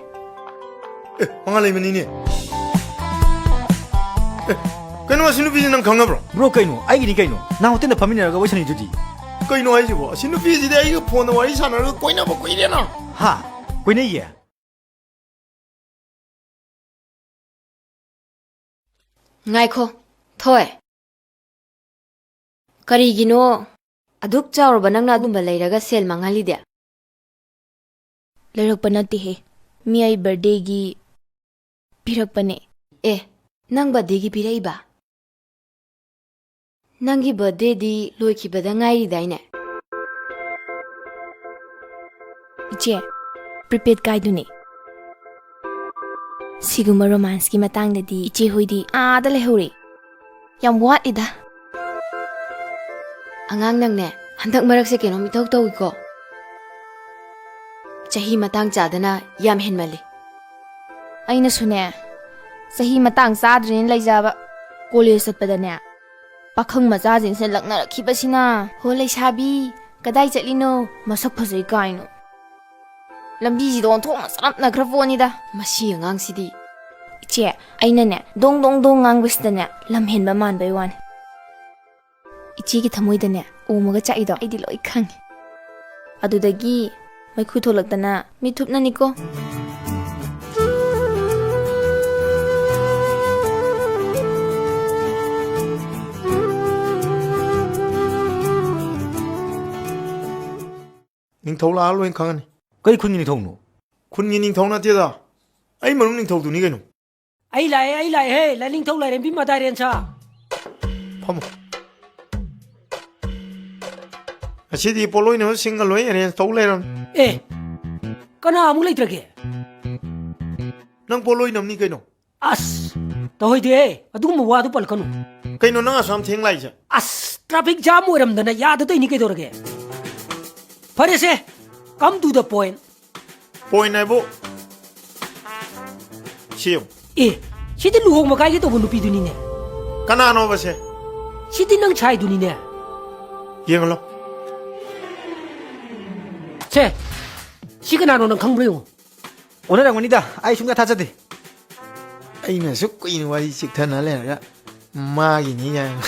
ꯑꯦ, ꯃꯉꯥ ꯂꯩꯃꯅꯤꯅꯦ꯫ ꯑꯦ, ꯀꯩꯅꯣ, ꯑꯁꯤ ꯅꯨꯄꯤꯁꯤ ꯅꯪ ꯈꯪꯅꯕ꯭ꯔꯣ? ꯕ꯭ꯔꯣ, ꯀꯩꯅꯣ? ꯑꯩꯒꯤꯅꯤ ꯀꯩꯅꯣ? ꯅꯍꯥꯟ ꯍꯣꯇꯦꯜꯗ ꯐꯝꯃꯤꯟꯅꯔꯒ ꯋꯥꯔꯤ ꯁꯥꯟꯅꯩꯗꯨꯗꯤ꯫ ꯀꯩꯅꯣ ꯍꯥꯏꯁꯤꯕꯣ? ꯑꯁꯤ ꯅꯨꯄꯤꯁꯤꯗꯤ ꯑꯩꯒ ꯐꯣꯟꯗ ꯋꯥꯔꯤ ꯁꯥꯟꯅꯔꯒ ꯀꯣꯏꯅꯕ ꯀꯨꯏꯔꯦꯅ꯫ ꯍꯥ? ꯀꯣꯏꯅꯩꯌꯦ? ꯉꯥꯏꯈꯣ, ꯊꯣꯏ꯫ ꯀꯔꯤꯒꯤꯅꯣ ꯑꯗꯨꯛ ꯆꯥꯎꯔꯕ ꯅꯪꯅ ꯑꯗꯨꯝꯕ ꯂꯩꯔꯒ ꯁꯦꯜ ꯃꯥꯡꯍꯜꯂꯤꯗꯤ? ꯂꯩꯔꯛꯄ ꯅꯠꯇꯦꯍꯦ, ꯃꯤ ꯑꯩ ꯕꯔꯗꯦꯒꯤ ꯄꯤꯔꯛꯄꯅꯦ꯫ ꯑꯦ, ꯅꯪ ꯕꯔꯗꯦꯒꯤ ꯄꯤꯔꯛꯏꯕ? ꯅꯪꯒꯤ ꯕꯔꯗꯦꯗꯤ ꯂꯣꯏꯈꯤꯕꯗ ꯉꯥꯏꯔꯤꯗꯥꯏꯅꯦ? ꯏꯆꯦ, ꯄ꯭ꯔꯤꯄꯦꯗ ꯀꯥꯏꯗꯨꯅꯦ꯫ ꯁꯤꯒꯨꯝꯕ ꯔꯣꯃꯥꯟꯁꯀꯤ ꯃꯇꯥꯡꯗꯗꯤ ꯏꯆꯦ ꯍꯣꯏꯗꯤ ꯑꯥꯗ ꯂꯩꯍꯧꯔꯦ꯫ ꯌꯥꯝ ꯋꯥꯠꯂꯤꯗ꯫ ꯑꯉꯥꯡ ꯅꯪꯅꯦ, ꯍꯟꯗꯛ ꯃꯔꯛꯁꯦ ꯀꯩꯅꯣꯝ ꯏꯇꯧ ꯇꯧꯏꯀꯣ꯫ ꯆꯍꯤ ꯃꯇꯥꯡ ꯆꯥꯗꯅ ꯌꯥꯝ ꯍꯦꯟꯃꯜꯂꯤ꯫ ꯑꯩꯅꯁꯨꯅꯦ, ꯆꯍꯤ ꯃꯇꯥꯡ ꯆꯥꯗ꯭ꯔꯦꯅ ꯂꯩꯖꯕ꯫ ꯀꯣꯂꯦꯖ ꯆꯠꯄꯗꯅꯦ, ꯄꯥꯈꯪ ꯃꯆꯥꯁꯤꯡꯁꯤꯅ ꯂꯛꯅꯔꯛꯈꯤꯕꯁꯤꯅ, "ꯍꯣ ꯂꯩꯁꯥꯕꯤ, ꯀꯗꯥꯏ ꯆꯠꯂꯤꯅꯣ? ꯃꯁꯛ ꯐꯖꯩ ꯀꯥꯏꯅ꯫ ꯂꯝꯕꯤꯁꯤꯗ ꯑꯣꯟꯊꯣꯛꯅ ꯆꯔꯞꯅꯈ꯭ꯔ ꯄꯣꯠꯅꯤꯗ꯫ ꯃꯁꯤ ꯑꯉꯥꯡꯁꯤꯗꯤ"꯫ ꯏꯆꯦ, ꯑꯩꯅꯅꯦ, ꯗꯣꯡ ꯗꯣꯡ ꯗꯣꯡ ꯉꯥꯡꯕꯁꯤꯗꯅꯦ, ꯂꯝ ꯍꯦꯟꯕ ꯃꯥꯟꯕꯩ ꯋꯥꯅꯤ꯫ ꯏꯆꯦ, ꯏꯆꯦꯒꯤ ꯊꯃꯣꯏꯗꯅꯦ ꯑꯣꯝꯃꯒ ꯆꯥꯛꯏꯗꯣ ꯑꯩꯗꯤ ꯂꯣꯏ ꯈꯪꯉꯦ꯫ ꯑꯗꯨꯗꯒꯤ ꯃꯩꯈꯨ ꯊꯣꯛꯂꯛꯇꯅ ꯃꯤꯠ ꯊꯨꯞꯅꯅꯤꯀꯣ꯫ ꯅꯤꯡꯊꯧ ꯂꯥꯛꯑ ꯂꯣꯏ ꯈꯪꯉꯅꯤ꯫ ꯀꯩ ꯈꯨꯟꯒꯤ ꯅꯤꯡꯊꯧꯅꯣ? ꯈꯨꯟꯒꯤ ꯅꯤꯡꯊꯧ ꯅꯠꯇꯦꯗ, ꯑꯩ ꯃꯔꯨꯞ ꯅꯤꯡꯊꯧꯗꯨꯅꯤ ꯀꯩꯅꯣ꯫ ꯑꯩ ꯂꯥꯛꯑꯦ, ꯑꯩ ꯂꯥꯛꯑꯦꯍꯦ, ꯂꯥꯏꯅꯤꯡꯊꯧ ꯂꯥꯏꯔꯦꯝꯕꯤ ꯃꯗꯥꯏꯔꯦꯟꯁꯥ꯫ ꯐꯝꯃꯣ꯫ ꯉꯁꯤꯗꯤ ꯄꯣꯠꯂꯣꯏꯅꯕ ꯁꯤꯡꯒ ꯂꯣꯏ arrange ꯇꯧ ꯂꯩꯔꯝ꯫ ꯑꯦ, ꯀꯅꯥ ꯑꯃꯨꯛ ꯂꯩꯇ꯭ꯔꯒꯦ? ꯅꯪ ꯄꯣꯠꯂꯣꯏꯅꯕꯅꯤ ꯀꯩꯅꯣ꯫ ꯑꯁ, ꯇꯧꯍꯩꯗꯦꯍꯦ, ꯑꯗꯨꯒꯨꯝꯕ ꯋꯥꯗꯨ ꯄꯜꯂꯛꯀꯅꯨ꯫ ꯀꯩꯅꯣ ꯅꯪ ꯑꯁꯨꯛ ꯌꯥꯝ ꯊꯦꯡ ꯂꯥꯛꯏꯁꯦ? ꯑꯁ, traffic jam ꯑꯣꯏꯔꯝꯗꯅ ꯌꯥꯗꯗꯣꯏꯅꯤ ꯀꯩꯗꯧꯔꯒꯦ? ꯐꯔꯦꯁꯦ, come to the point꯫ Point ꯍꯥꯏꯕꯨ ꯁꯤ ꯌꯦꯡꯉꯨ꯫ ꯑꯦ, ꯁꯤꯗꯤ ꯂꯨꯍꯣꯡꯕ ꯀꯥꯏꯒꯦ ꯇꯧꯕ ꯅꯨꯄꯤꯗꯨꯅꯤꯅꯦ꯫ ꯀꯅꯥꯅꯣꯕ ꯁꯦ? ꯁꯤꯗꯤ ꯅꯪ ꯁꯥꯏꯗꯨꯅꯤꯅꯦ꯫ ꯌꯦꯡꯍꯜꯂꯣ꯫ ꯁꯦ, ꯁꯤ ꯀꯅꯥꯅꯣ ꯅꯪ ꯈꯪꯕ꯭ꯔꯥ ꯌꯦꯡꯉꯨ꯫ ꯑꯣꯟꯅꯔꯝꯒꯅꯤꯗ, ꯑꯩ ꯁꯨꯡꯊꯥ ꯊꯥꯖꯗꯦ꯫ ꯑꯩꯅ ꯑꯁꯨꯛ ꯀꯨꯏꯅ ꯋꯥꯔꯤ ꯆꯤꯛꯊꯅ ꯂꯩꯔꯒ ꯃꯥꯒꯤꯅꯤ ꯀꯥꯏꯅ꯫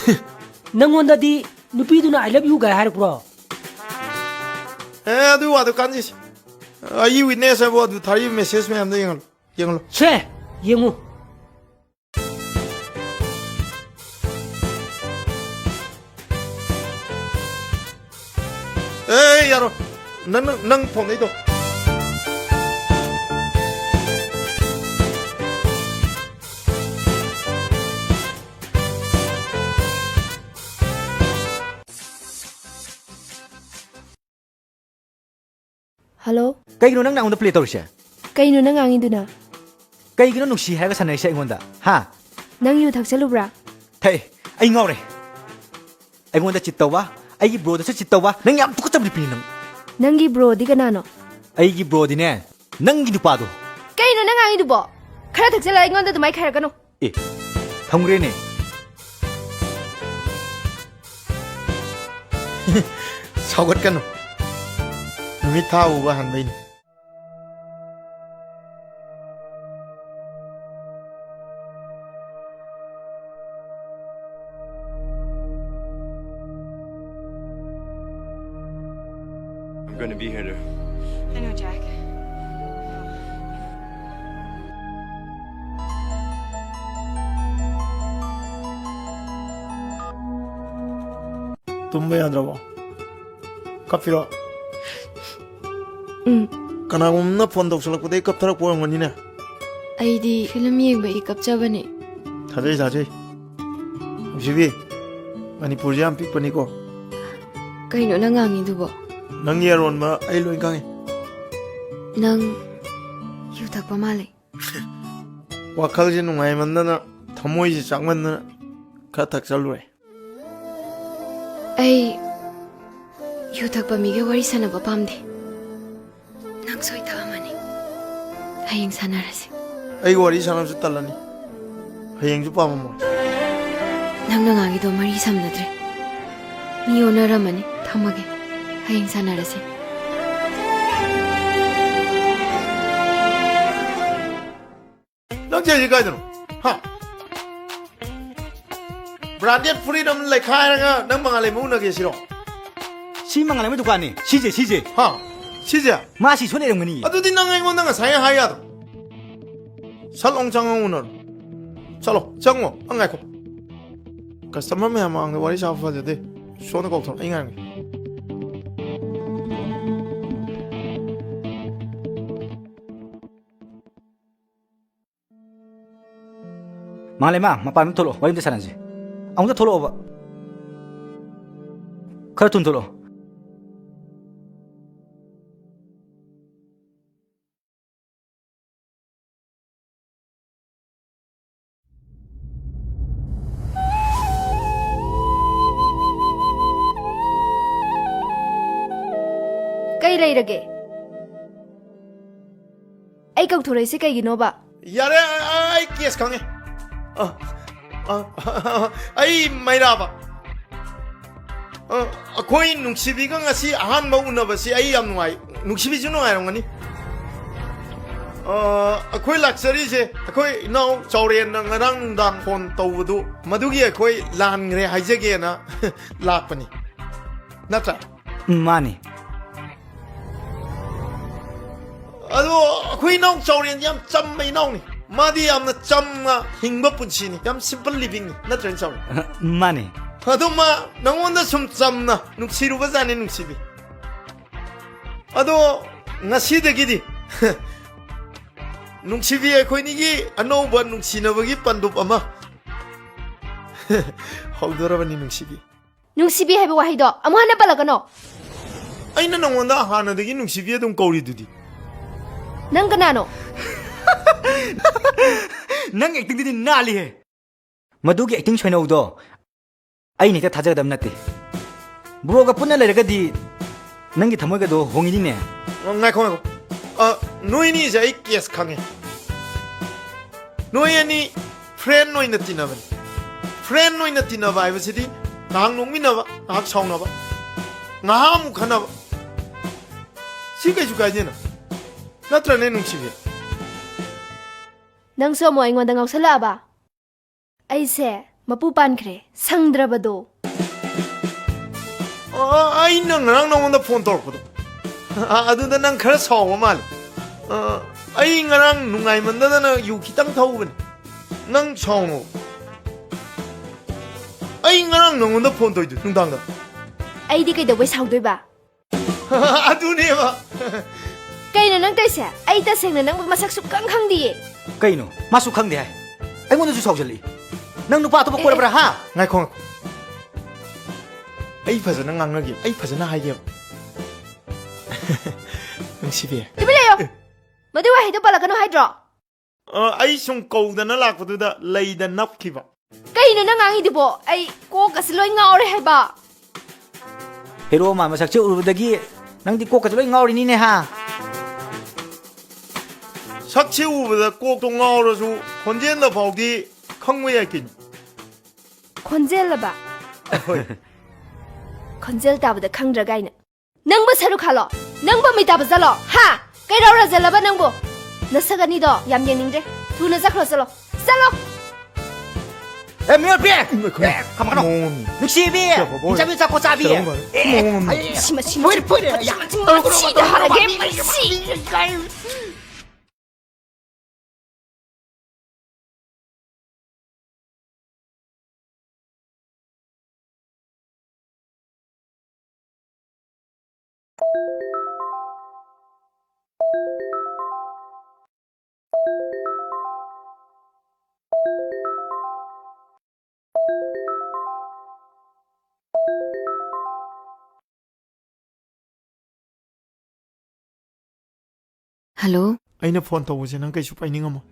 ꯅꯪꯉꯣꯟꯗꯗꯤ ꯅꯨꯄꯤꯗꯨꯅ "I love you" ꯒꯥꯏ ꯍꯥꯏꯔꯛꯄ꯭ꯔꯣ? ꯑꯦ, ꯑꯗꯨ ꯋꯥꯗꯣ ꯀꯥꯟꯅꯗꯦꯁꯦ꯫ ꯑꯩꯒꯤ witness ꯍꯥꯏꯕꯨ ꯑꯗꯨ ꯊꯥꯔꯛꯏꯕ message ꯃꯌꯥꯝꯗꯣ ꯌꯦꯡꯍꯜꯂꯣ, ꯌꯦꯡꯍꯜꯂꯣ꯫ ꯁꯦ, ꯌꯦꯡꯉꯨ꯫ ꯑꯦ, ꯌꯥꯔꯣꯏ꯫ ꯅꯪ, ꯅꯪ, ꯅꯪ ꯐꯣꯟꯗꯩꯗꯣ꯫ ꯍꯜꯂꯣ? ꯀꯩꯒꯤꯅꯣ ꯅꯪꯅ ꯑꯩꯉꯣꯟꯗ play ꯇꯧꯔꯤꯁꯦ? ꯀꯩꯅꯣ ꯅꯪ ꯉꯥꯡꯉꯤꯗꯨꯅ? ꯀꯩꯒꯤꯅꯣ ꯅꯨꯡꯁꯤ ꯍꯥꯏꯔꯒ ꯁꯥꯟꯅꯔꯤꯁꯦ ꯑꯩꯉꯣꯟꯗ? ꯍꯥ? ꯅꯪ ꯌꯨ ꯊꯛꯆꯜꯂꯨꯕ꯭ꯔꯥ? ꯊꯛꯑꯦ꯫ ꯑꯩ ꯉꯥꯎꯔꯦ꯫ ꯑꯩꯉꯣꯟꯗ cheat ꯇꯧꯕ, ꯑꯩꯒꯤ broꯗꯁꯨ cheat ꯇꯧꯕ, ꯅꯪ ꯌꯥꯝ ꯇꯨꯀꯠꯆꯕ ꯅꯨꯄꯤꯅꯤ ꯅꯪ꯫ ꯅꯪꯒꯤ broꯗꯤ ꯀꯅꯥꯅꯣ? ꯑꯩꯒꯤ broꯗꯤꯅꯦ, ꯅꯪꯒꯤ ꯅꯨꯄꯥꯗꯣ꯫ ꯀꯩꯅꯣ ꯅꯪ ꯉꯥꯡꯉꯤꯗꯨꯕꯣ? ꯈꯔ ꯊꯛꯆꯜꯂꯒ ꯑꯩꯉꯣꯟꯗ ꯑꯗꯨꯃꯥꯏ ꯈꯥꯏꯔꯛꯀꯅꯨ꯫ ꯑꯦ, ꯊꯝꯈ꯭ꯔꯦꯅꯦ꯫ ꯁꯥꯎꯒꯠꯀꯅꯨ꯫ ꯅꯨꯃꯤꯠ ꯊꯥ ꯎꯕ ꯍꯟꯕꯩꯅꯤ꯫ I'm gonna be here, dear. I know, Jack. ꯇꯨꯝꯕ ꯌꯥꯗ꯭ꯔꯕꯣ? ꯀꯞꯄꯤꯔꯣ? ꯎꯝ꯫ ꯀꯅꯥꯒꯨꯝꯕꯅ ꯐꯣꯟ ꯇꯧꯁꯜꯂꯛꯄꯗꯒꯤ ꯀꯞꯊꯔꯛꯄ ꯑꯣꯏꯔꯝꯒꯅꯤꯅꯦ꯫ ꯑꯩꯗꯤ ꯐꯤꯂꯝ ꯌꯦꯡꯕꯒꯤ ꯀꯞꯆꯕꯅꯦ꯫ ꯊꯥꯖꯩ, ꯊꯥꯖꯩ꯫ ꯅꯨꯡꯁꯤꯕꯤ, ꯃꯅꯤꯄꯨꯔꯁꯦ ꯌꯥꯝ ꯄꯤꯛꯄꯅꯤꯀꯣ꯫ ꯀꯩꯅꯣ ꯅꯪ ꯉꯥꯡꯉꯤꯗꯨꯕꯣ? ꯅꯪꯒꯤ ꯑꯔꯣꯟꯕ ꯑꯩ ꯂꯣꯏ ꯈꯪꯉꯤ꯫ ꯅꯪ ꯌꯨ ꯊꯛꯄ ꯃꯥꯜꯂꯦ꯫ ꯋꯥꯈꯜꯁꯦ ꯅꯨꯡꯉꯥꯏꯃꯟꯗꯅ, ꯊꯃꯣꯏꯁꯦ ꯆꯥꯛꯃꯟꯗꯅ ꯈꯔ ꯊꯛꯆꯜꯂꯨꯔꯦ꯫ ꯑꯩ ꯌꯨ ꯊꯛꯄ ꯃꯤꯒ ꯋꯥꯔꯤ ꯁꯥꯟꯅꯕ ꯄꯥꯝꯗꯦ꯫ ꯅꯪ ꯁꯣꯏ ꯊꯛꯑꯝꯃꯅꯤ꯫ ꯍꯌꯦꯡ ꯁꯥꯟꯅꯔꯁꯤ꯫ ꯑꯩꯒ ꯋꯥꯔꯤ ꯁꯥꯟꯅꯕꯁꯨ ꯇꯜꯂꯅꯤ꯫ ꯍꯌꯦꯡꯁꯨ ꯄꯥꯝꯃꯝꯃꯣꯏ꯫ ꯅꯪꯅ ꯉꯥꯡꯉꯤꯗꯣ ꯃꯔꯤ ꯁꯝꯅꯗ꯭ꯔꯦ꯫ ꯃꯤ ꯑꯣꯟꯅꯔꯝꯃꯅꯤ꯫ ꯊꯝꯃꯒꯦ꯫ ꯍꯌꯦꯡ ꯁꯥꯟꯅꯔꯁꯤ꯫ ꯅꯪ ꯆꯠꯂꯤꯁꯤ ꯀꯥꯏꯗꯅꯣ? ꯍꯥ? Branded ꯐꯨꯔꯤꯠ ꯑꯃ ꯂꯩꯈꯥꯏꯔꯒ ꯅꯪ ꯃꯉꯥꯜꯂꯩꯃ ꯎꯅꯒꯦ ꯁꯤꯔꯣ? ꯁꯤ ꯃꯉꯥꯜꯂꯩꯃ ꯗꯨꯀꯥꯟꯅꯤ꯫ ꯁꯤꯁꯦ, ꯁꯤꯁꯦ꯫ ꯍꯥ? ꯁꯤꯁꯦ? ꯃꯥ ꯁꯤ ꯁꯣꯏ ꯂꯩꯔꯝꯒꯅꯤ꯫ ꯑꯗꯨꯗꯤ ꯅꯪ ꯑꯩꯉꯣꯟꯗ ꯉꯁꯥꯏ ꯍꯥꯏ ꯌꯥꯗ꯭ꯔꯣ? ꯁꯠ ꯂꯥꯎ ꯆꯪꯉ ꯎꯅꯔꯣ꯫ ꯆꯠꯂꯣ, ꯆꯪꯉꯣ꯫ ꯅꯪ ꯉꯥꯏꯈꯣ꯫ Customer ꯃꯌꯥꯝ ꯃꯃꯥꯡꯗ ꯋꯥꯔꯤ ꯁꯥꯕ ꯐꯖꯗꯦ꯫ ꯁꯣꯝꯗ ꯀꯧꯊꯣꯔꯛꯑꯣ, ꯑꯩ ꯉꯥꯏꯔꯝꯒꯦ꯫ ꯃꯥꯂꯦꯃ, ꯃꯄꯥꯟꯗ ꯊꯣꯛꯂꯛꯑꯣ, ꯋꯥꯔꯤ ꯑꯝꯇ ꯁꯥꯟꯅꯁꯤ꯫ ꯑꯃꯨꯛꯇ ꯊꯣꯛꯂꯛꯑꯣꯕ꯫ ꯈꯔ ꯊꯨꯅ ꯊꯣꯛꯂꯛꯑꯣ꯫ ꯀꯩ ꯂꯩꯔꯒꯦ? ꯑꯩ ꯀꯧꯊꯣꯔꯛꯏꯁꯦ ꯀꯩꯒꯤꯅꯣꯕ? ꯌꯥꯔꯦ, ꯑ-, ꯑ-, ꯑꯩ ꯀꯦꯁ ꯈꯪꯉꯦ꯫ ꯑ, ꯑ, ꯑꯩ ꯃꯩꯔꯥꯕ꯫ ꯑ, ꯑꯩꯈꯣꯏ ꯅꯨꯡꯁꯤꯕꯤꯒ ꯉꯁꯤ ꯑꯍꯥꯟꯕ ꯎꯅꯕꯁꯤ ꯑꯩ ꯌꯥꯝ ꯅꯨꯡꯉꯥꯏ꯫ ꯅꯨꯡꯁꯤꯕꯤꯁꯨ ꯅꯨꯡꯉꯥꯏꯔꯝꯒꯅꯤ꯫ ꯑ, ꯑꯩꯈꯣꯏ ꯂꯥꯛꯆꯔꯤꯁꯦ, ꯑꯩꯈꯣꯏ ꯏꯅꯥꯎ ꯆꯥꯎꯔꯦꯟꯅ ꯉꯔꯥꯡ ꯅꯨꯡꯗꯥꯡ ꯐꯣꯟ ꯇꯧꯕꯗꯨ, ꯃꯗꯨꯒꯤ ꯑꯩꯈꯣꯏ ꯂꯥꯟꯈ꯭ꯔꯦ ꯍꯥꯏꯖꯒꯦꯅ ꯂꯥꯛꯄꯅꯤ꯫ ꯅꯠꯇ꯭ꯔꯥ? ꯎꯝ, ꯃꯥꯅꯤ꯫ ꯑꯗꯣ ꯑꯩꯈꯣꯏ ꯏꯅꯥꯎ ꯆꯥꯎꯔꯦꯟꯗꯤ ꯌꯥꯝ ꯆꯝꯕ ꯏꯅꯥꯎꯅꯤ꯫ ꯃꯥꯗꯤ ꯌꯥꯝꯅ ꯆꯝꯅ ꯍꯤꯡꯕ ꯄꯨꯟꯁꯤꯅꯤ, ꯌꯥꯝ simple livingꯅꯤ, ꯅꯠꯇ꯭ꯔꯅꯦ ꯆꯥꯎꯔꯦꯟ? ꯃꯥꯅꯦ꯫ ꯑꯗꯣ ꯃꯥ ꯅꯉꯣꯟꯗ ꯁꯨꯝ ꯆꯝꯅ ꯅꯨꯡꯁꯤꯔꯨꯕꯖꯥꯠꯅꯤ, ꯅꯨꯡꯁꯤꯕꯤ꯫ ꯑꯗꯣ ꯉꯁꯤꯗꯒꯤꯗꯤ ꯅꯨꯡꯁꯤꯕꯤ, ꯑꯩꯈꯣꯏꯅꯤꯒꯤ ꯑꯅꯧꯕ ꯅꯨꯡꯁꯤꯅꯕꯒꯤ ꯄꯟꯗꯨꯞ ꯑꯃ ꯍꯧꯗꯣꯔꯕꯅꯤ, ꯅꯨꯡꯁꯤꯕꯤ꯫ ꯅꯨꯡꯁꯤꯕꯤ ꯍꯥꯏꯕ ꯋꯥꯍꯩꯗꯣ ꯑꯃꯨꯛ ꯍꯟꯅ ꯄꯜꯂꯛꯀꯅꯣ꯫ ꯑꯩꯅ ꯅꯉꯣꯟꯗ ꯍꯥꯟꯅꯗꯒꯤ ꯅꯨꯡꯁꯤꯕꯤ ꯑꯗꯨꯝ ꯀꯧꯔꯤꯗꯨꯗꯤ꯫ ꯅꯪ ꯀꯅꯥꯅꯣ? ꯅꯪ actingꯗꯨꯗꯤ ꯅꯥꯜꯂꯤꯍꯦ꯫ ꯃꯗꯨꯒꯤ acting ꯁꯣꯏꯅꯧꯗꯣ ꯑꯩꯅ ꯍꯦꯛꯇ ꯊꯥꯖꯒꯗꯕ ꯅꯠꯇꯦ꯫ Broꯒ ꯄꯨꯟꯅ ꯂꯩꯔꯒꯗꯤ ꯅꯪꯒꯤ ꯊꯃꯣꯏꯒꯗꯣ ꯍꯣꯡꯉꯤꯅꯤꯅꯦ꯫ ꯉꯥꯏꯈꯣ, ꯉꯥꯏꯈꯣ꯫ ꯑ, ꯅꯣꯏꯅꯤꯁꯦ ꯑꯩ case ꯈꯪꯉꯦ꯫ ꯅꯣꯏ ꯑꯅꯤ friend ꯑꯣꯏꯅ ꯇꯤꯟꯅꯕꯅꯤ꯫ Friend ꯑꯣꯏꯅ ꯇꯤꯟꯅꯕ ꯍꯥꯏꯕꯁꯤꯗꯤ ꯉꯥꯏꯍꯥꯛ ꯅꯣꯛꯃꯤꯟꯅꯕ, ꯉꯥꯏꯍꯥꯛ ꯁꯥꯎꯅꯕ, ꯉꯥꯏꯍꯥꯛ ꯑꯃꯨꯛ ꯈꯟꯅꯕ, ꯁꯤ ꯀꯩꯁꯨ ꯀꯥꯏꯗꯦꯅ, ꯅꯠꯇ꯭ꯔꯅꯦ ꯅꯨꯡꯁꯤꯕꯤ? ꯅꯪꯁꯨ ꯑꯃꯨꯛ ꯑꯩꯉꯣꯟꯗ ꯉꯥꯎꯁꯜꯂꯛꯑꯕ? ꯑꯩꯁꯦ ꯃꯄꯨ ꯄꯥꯟꯈ꯭ꯔꯦ, ꯁꯪꯗ꯭ꯔꯕꯗꯣ꯫ ꯑ, ꯑꯩꯅ ꯉꯔꯥꯡ ꯅꯉꯣꯟꯗ phone ꯇꯧꯔꯛꯄꯗꯣ, ꯑ, ꯑꯗꯨꯗ ꯅꯪ ꯈꯔ ꯁꯥꯎꯕ ꯃꯥꯜꯂꯦ꯫ ꯑ, ꯑꯩ ꯉꯔꯥꯡ ꯅꯨꯡꯉꯥꯏꯃꯟꯗꯗꯅ ꯌꯨ ꯈꯤꯇꯪ ꯊꯛꯎꯕꯅꯤ꯫ ꯅꯪ ꯁꯥꯎꯅꯣ꯫ ꯑꯩ ꯉꯔꯥꯡ ꯅꯉꯣꯟꯗ phone ꯇꯧꯔꯤꯗꯨ ꯅꯨꯡꯗꯥꯡꯗ꯫ ꯑꯩꯗꯤ ꯀꯩꯗꯧꯕꯩ ꯁꯥꯎꯗꯣꯏꯕ? ꯑꯗꯨꯅꯦꯕ꯫ ꯀꯩꯅꯣ ꯅꯪ ꯇꯧꯔꯤꯁꯦ? ꯑꯩ ꯇꯁꯦꯡꯅ ꯅꯪꯕꯨ ꯃꯁꯛ ꯁꯨꯛꯈꯪ ꯈꯪꯗꯤꯌꯦ꯫ ꯀꯩꯅꯣ? ꯃꯥꯁꯨ ꯈꯪꯗꯦ ꯍꯥꯏ? ꯑꯩꯉꯣꯟꯗꯁꯨ ꯁꯥꯎꯖꯜꯂꯛꯏ꯫ ꯅꯪ ꯅꯨꯄꯥ ꯑꯇꯣꯞꯄ ꯑꯦ, ꯀꯣꯏꯔꯕ꯭ꯔꯥ, ꯍꯥ? ꯉꯥꯏꯈꯣ, ꯉꯥꯏꯈꯣ꯫ ꯑꯩ ꯐꯖꯅ ꯉꯥꯡꯅꯒꯦ, ꯑꯩ ꯐꯖꯅ ꯍꯥꯏꯒꯦꯕ꯫ ꯅꯨꯡꯁꯤꯕꯤ꯫ ꯇꯨꯃꯤꯟ ꯂꯩꯌꯣ꯫ ꯑꯦ꯫ ꯃꯗꯨ ꯋꯥꯍꯩꯗꯣ ꯄꯜꯂꯛꯀꯅꯨ ꯍꯥꯏꯗ꯭ꯔꯣ? ꯑ, ꯑꯩ ꯁꯨꯝ ꯀꯧꯗꯅ ꯂꯥꯛꯄꯗꯨꯗ ꯂꯩꯗ ꯅꯞꯈꯤꯕ꯫ ꯀꯩꯅꯣ ꯅꯪ ꯉꯥꯡꯉꯤꯗꯨꯕꯣ? ꯑꯩ ꯀꯣꯛꯀꯁꯦ ꯂꯣꯏ ꯉꯥꯎꯔꯦ ꯍꯥꯏꯕ꯫ Hero ꯃꯥꯟꯕ ꯁꯛꯁꯦ ꯎꯔꯨꯕꯗꯒꯤ ꯅꯪꯗꯤ ꯀꯣꯛꯀꯁꯦ ꯂꯣꯏ ꯉꯥꯎꯔꯤꯅꯤꯅꯦ, ꯍꯥ? ꯁꯛꯁꯦ ꯎꯕꯗ ꯀꯣꯛꯇꯣ ꯉꯥꯎꯔꯁꯨ ꯈꯣꯟꯖꯦꯜꯗ ꯐꯥꯎꯗꯤ ꯈꯪꯕ ꯌꯥꯏ ꯀꯩꯅꯣ꯫ ꯈꯣꯟꯖꯦꯜꯂꯕ? ꯍꯣꯏ꯫ ꯈꯣꯟꯖꯦꯜ ꯇꯥꯕꯗ ꯈꯪꯗ꯭ꯔꯥ ꯀꯥꯏꯅ꯫ ꯅꯪꯕꯨ ꯁꯔꯨꯛ ꯈꯥꯜꯂꯣ, ꯅꯪꯕꯨ ꯃꯤꯇꯥꯕ ꯆꯠꯂꯣ, ꯍꯥ? ꯀꯩꯔꯥꯎ ꯔꯥꯖꯜꯂꯕ ꯅꯪꯕꯨ? ꯅꯁꯛ ꯑꯅꯤꯗꯣ ꯌꯥꯝ ꯌꯦꯡꯅꯤꯡꯗ꯭ꯔꯦ, ꯊꯨꯅ ꯆꯠꯈ꯭ꯔꯣ, ꯆꯠꯂꯣ, ꯆꯠꯂꯣ꯫ ꯑꯦ, ꯃꯤꯑꯣꯠꯄꯤ! ꯎꯝ, ꯑꯩꯈꯣꯏ ꯑꯦ, ꯈꯝꯃꯣ, ꯈꯝꯃꯣ꯫ ꯃꯣꯟ꯫ ꯅꯨꯡꯁꯤꯕꯤ! ꯆꯠꯂꯣ, ꯕꯣꯏ꯫ ꯏꯆꯥꯅꯨꯄꯤ ꯆꯥꯛꯀꯣ ꯆꯥꯕꯤ! ꯆꯠꯂꯣ, ꯃꯣꯟ꯫ ꯑꯦ, ꯃꯣꯟ꯫ ꯑꯩ ꯃꯁꯤ, ꯃꯁꯤ, ꯐꯣꯏꯔꯦ, ꯐꯣꯏꯔꯦ, ꯃꯁꯤ, ꯌꯥ꯫ ꯃꯁꯤ, ꯇꯧꯔꯣ, ꯃꯁꯤ, ꯇꯧꯔꯣ, ꯇꯧꯔꯣ, ꯍꯥꯏꯔꯒꯦ, ꯃꯁꯤ꯫ ꯃꯁꯤ꯫ ꯍꯜꯂꯣ? ꯑꯩꯅ ꯐꯣꯟ ꯇꯧꯕꯁꯦ ꯅꯪ ꯀꯩꯁꯨ ꯄꯥꯏꯅꯤꯡꯉꯝꯃꯣꯏ꯫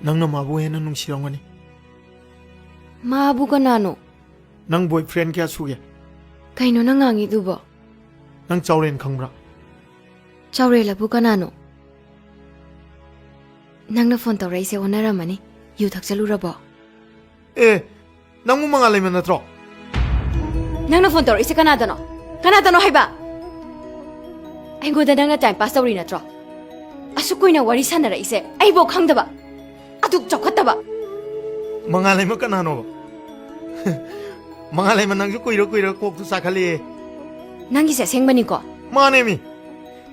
ꯅꯪꯅ ꯃꯥꯕꯨ ꯍꯦꯟꯅ ꯅꯨꯡꯁꯤꯔꯝꯒꯅꯤ꯫ ꯃꯥꯕꯨ ꯀꯅꯥꯅꯣ? ꯅꯪ ꯕꯣꯏꯐ꯭ꯔꯦꯟ ꯀꯌꯥ ꯁꯨꯒꯦ? ꯀꯩꯅꯣ ꯅꯪ ꯉꯥꯡꯉꯤꯗꯨꯕꯣ? ꯅꯪ ꯆꯥꯎꯔꯦꯟ ꯈꯪꯕ꯭ꯔꯥ? ꯆꯥꯎꯔꯦꯜ ꯑꯕꯨ ꯀꯅꯥꯅꯣ? ꯅꯪꯅ ꯐꯣꯟ ꯇꯧꯔꯛꯏꯁꯦ ꯑꯣꯟꯅꯔꯝꯃꯅꯤ꯫ ꯌꯨ ꯊꯛꯆꯜꯂꯨꯔꯕꯣ? ꯑꯦ, ꯅꯪꯕꯨ ꯃꯉꯥꯜꯂꯩꯃ ꯅꯠꯇ꯭ꯔꯣ? ꯅꯪꯅ ꯐꯣꯟ ꯇꯧꯔꯛꯏꯁꯦ ꯀꯅꯥꯗꯅꯣ? ꯀꯅꯥꯗꯅꯣ ꯍꯥꯏꯕ? ꯑꯩꯉꯣꯟꯗ ꯅꯪꯅ ꯇꯥꯏꯝ ꯄꯥꯁ ꯇꯧꯔꯤ ꯅꯠꯇ꯭ꯔꯣ? ꯑꯁꯨꯛ ꯀꯨꯏꯅ ꯋꯥꯔꯤ ꯁꯥꯟꯅꯔꯛꯏꯁꯦ ꯑꯩꯕꯧ ꯈꯪꯗꯕ? ꯑꯗꯨꯛ ꯆꯥꯎꯈꯠꯇꯕ? ꯃꯉꯥꯜꯂꯩꯃ ꯀꯅꯥꯅꯣꯕ? ꯃꯉꯥꯜꯂꯩꯃ ꯅꯪꯁꯨ ꯀꯨꯏꯔ ꯀꯨꯏꯔ ꯀꯣꯛꯇꯨ ꯆꯥꯈꯠꯂꯛꯑꯦ꯫ ꯅꯪꯒꯤꯁꯦ ꯑꯁꯦꯡꯕꯅꯤꯀꯣ? ꯃꯥꯅꯦꯃꯤ꯫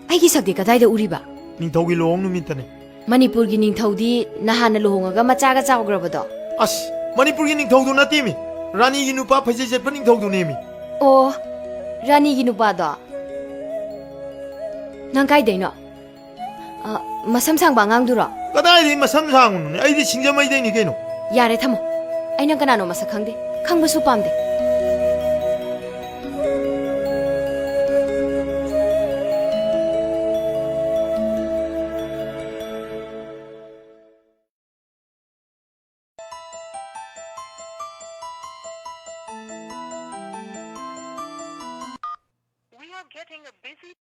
ꯑꯩꯒꯤ ꯁꯛꯇꯤ ꯀꯗꯥꯏꯗ ꯎꯔꯤꯕ? ꯅꯤꯡꯊꯧꯒꯤ ꯂꯨꯍꯣꯡ ꯅꯨꯃꯤꯠꯇꯅꯦ꯫ ꯃꯅꯤꯄꯨꯔꯒꯤ ꯅꯤꯡꯊꯧꯗꯤ ꯅꯍꯥꯟꯅ ꯂꯨꯍꯣꯡꯉꯒ ꯃꯆꯥꯒ ꯆꯥꯎꯈ꯭ꯔꯕꯗꯣ? ꯑꯁ, ꯃꯅꯤꯄꯨꯔꯒꯤ ꯅꯤꯡꯊꯧꯗꯨ ꯅꯠꯇꯦꯃꯤ, ꯔꯥꯅꯤꯒꯤ ꯅꯨꯄꯥ ꯐꯩꯖꯩ ꯁꯦꯠꯄ ꯅꯤꯡꯊꯧꯗꯨꯅꯦꯃꯤ꯫ ꯑꯣ, ꯔꯥꯅꯤꯒꯤ ꯅꯨꯄꯥꯗꯣ? ꯅꯪ ꯀꯥꯏꯗꯩꯅꯣ? ꯑ, ꯃꯁꯝ ꯁꯥꯡꯕ ꯑꯉꯥꯡꯗꯨꯔꯣ? ꯀꯗꯥꯏꯗꯒꯤ ꯃꯁꯝ ꯁꯥꯡꯕꯅꯣꯅꯦ? ꯑꯩꯗꯤ ꯁꯤꯡꯖꯃꯩꯗꯩꯅꯤ ꯀꯩꯅꯣ꯫ ꯌꯥꯔꯦ, ꯊꯝꯃꯣ꯫ ꯑꯩ ꯅꯪ ꯀꯅꯥꯅꯣ ꯃꯁꯛ ꯈꯪꯗꯦ, ꯈꯪꯕꯁꯨ ꯄꯥꯝꯗꯦ꯫ We are getting a busy.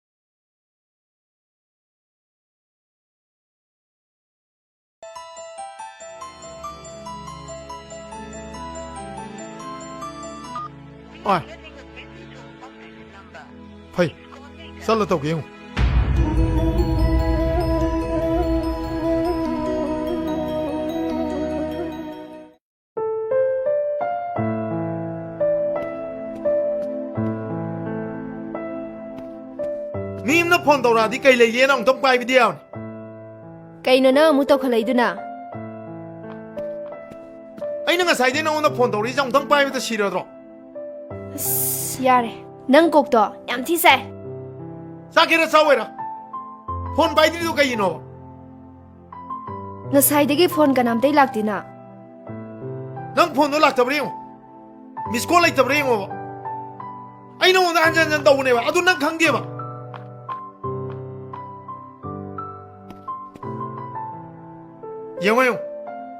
ꯑꯣꯏ꯫ ꯐꯩ꯫ ꯆꯠꯂ ꯇꯧꯒꯦ ꯌꯦꯡꯉꯨ꯫ ꯃꯤ ꯑꯃꯅ ꯐꯣꯟ ꯇꯧꯔꯛꯑꯗꯤ ꯀꯩ ꯂꯩꯒꯦꯅ ꯑꯃꯨꯛꯇꯪ ꯄꯥꯏꯕꯗꯤ ꯌꯥꯕꯅꯤ꯫ ꯀꯩꯅꯣ ꯅꯪ ꯑꯃꯨꯛ ꯇꯧꯈꯠꯂꯛꯏꯗꯨꯅ? ꯑꯩꯅ ꯉꯁꯥꯏꯗꯩ ꯅꯉꯣꯟꯗ ꯐꯣꯟ ꯇꯧꯔꯛꯏꯁꯦ ꯑꯃꯨꯛꯇꯪ ꯄꯥꯏꯕꯗ ꯁꯤꯔꯗ꯭ꯔꯣ? ꯑꯁ, ꯌꯥꯔꯦ꯫ ꯅꯪ ꯀꯣꯛꯇꯣ ꯌꯥꯝ ꯊꯤ ꯆꯥꯏ꯫ ꯆꯥꯒꯦꯔꯥ ꯆꯥꯎꯋꯦꯔꯥ? ꯐꯣꯟ ꯄꯥꯏꯗ꯭ꯔꯤꯗꯣ ꯀꯩꯒꯤꯅꯣꯕ? ꯉꯁꯥꯏꯗꯒꯤ ꯐꯣꯟ ꯀꯅꯥꯝꯇꯩ ꯂꯥꯛꯇꯦꯅ꯫ ꯅꯪ ꯐꯣꯟꯗꯣ ꯂꯥꯛꯇꯕ꯭ꯔꯥ ꯌꯦꯡꯉꯣ꯫ ꯃꯤꯁ ꯀꯣꯜ ꯂꯩꯇꯕ꯭ꯔꯥ ꯌꯦꯡꯉꯣꯕ꯫ ꯑꯩ ꯅꯉꯣꯟꯗ ꯍꯟꯖꯟ ꯍꯟꯖꯟ ꯇꯧꯕꯅꯦꯕ, ꯑꯗꯨ ꯅꯪ ꯈꯪꯗꯦꯕ꯫ ꯌꯦꯡꯉꯣ, ꯌꯦꯡꯉꯣ꯫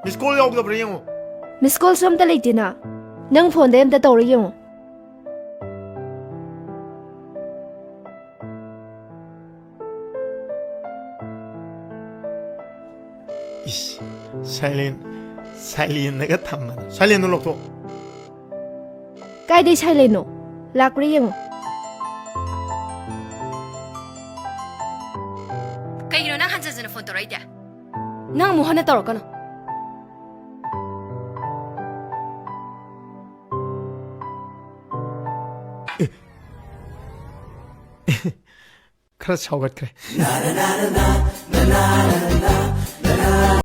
ꯃꯤꯁ ꯀꯣꯜ ꯌꯥꯎꯗꯕ꯭ꯔꯥ ꯌꯦꯡꯉꯣ꯫ ꯃꯤꯁ ꯀꯣꯜꯁꯨ ꯑꯝꯇ ꯂꯩꯇꯦꯅ꯫ ꯅꯪ ꯐꯣꯟꯗꯩ ꯑꯝꯇ ꯇꯧꯔ ꯌꯦꯡꯉꯣ꯫ ꯏꯁ, ꯁꯥꯏꯂꯦꯟ, ꯁꯥꯏꯂꯦꯟꯗꯒ ꯊꯝꯃꯗ꯫ ꯁꯥꯏꯂꯦꯟꯗꯣ ꯂꯧꯊꯣꯛ꯫ ꯀꯥꯏꯗꯩ ꯁꯥꯏꯂꯦꯟꯅꯣ? ꯂꯥꯛꯄ꯭ꯔꯥ ꯌꯦꯡꯉꯣ꯫ ꯀꯩꯒꯤꯅꯣ ꯅꯪ ꯍꯟꯖꯟ ꯍꯟꯖꯟꯅ ꯐꯣꯟ ꯇꯧꯔꯛꯏꯗꯤ? ꯅꯪ ꯑꯃꯨꯛ ꯍꯟꯅ ꯇꯧꯔꯛꯀꯅꯨ꯫ ꯈꯔ ꯁꯥꯎꯒꯠꯈ꯭ꯔꯦ꯫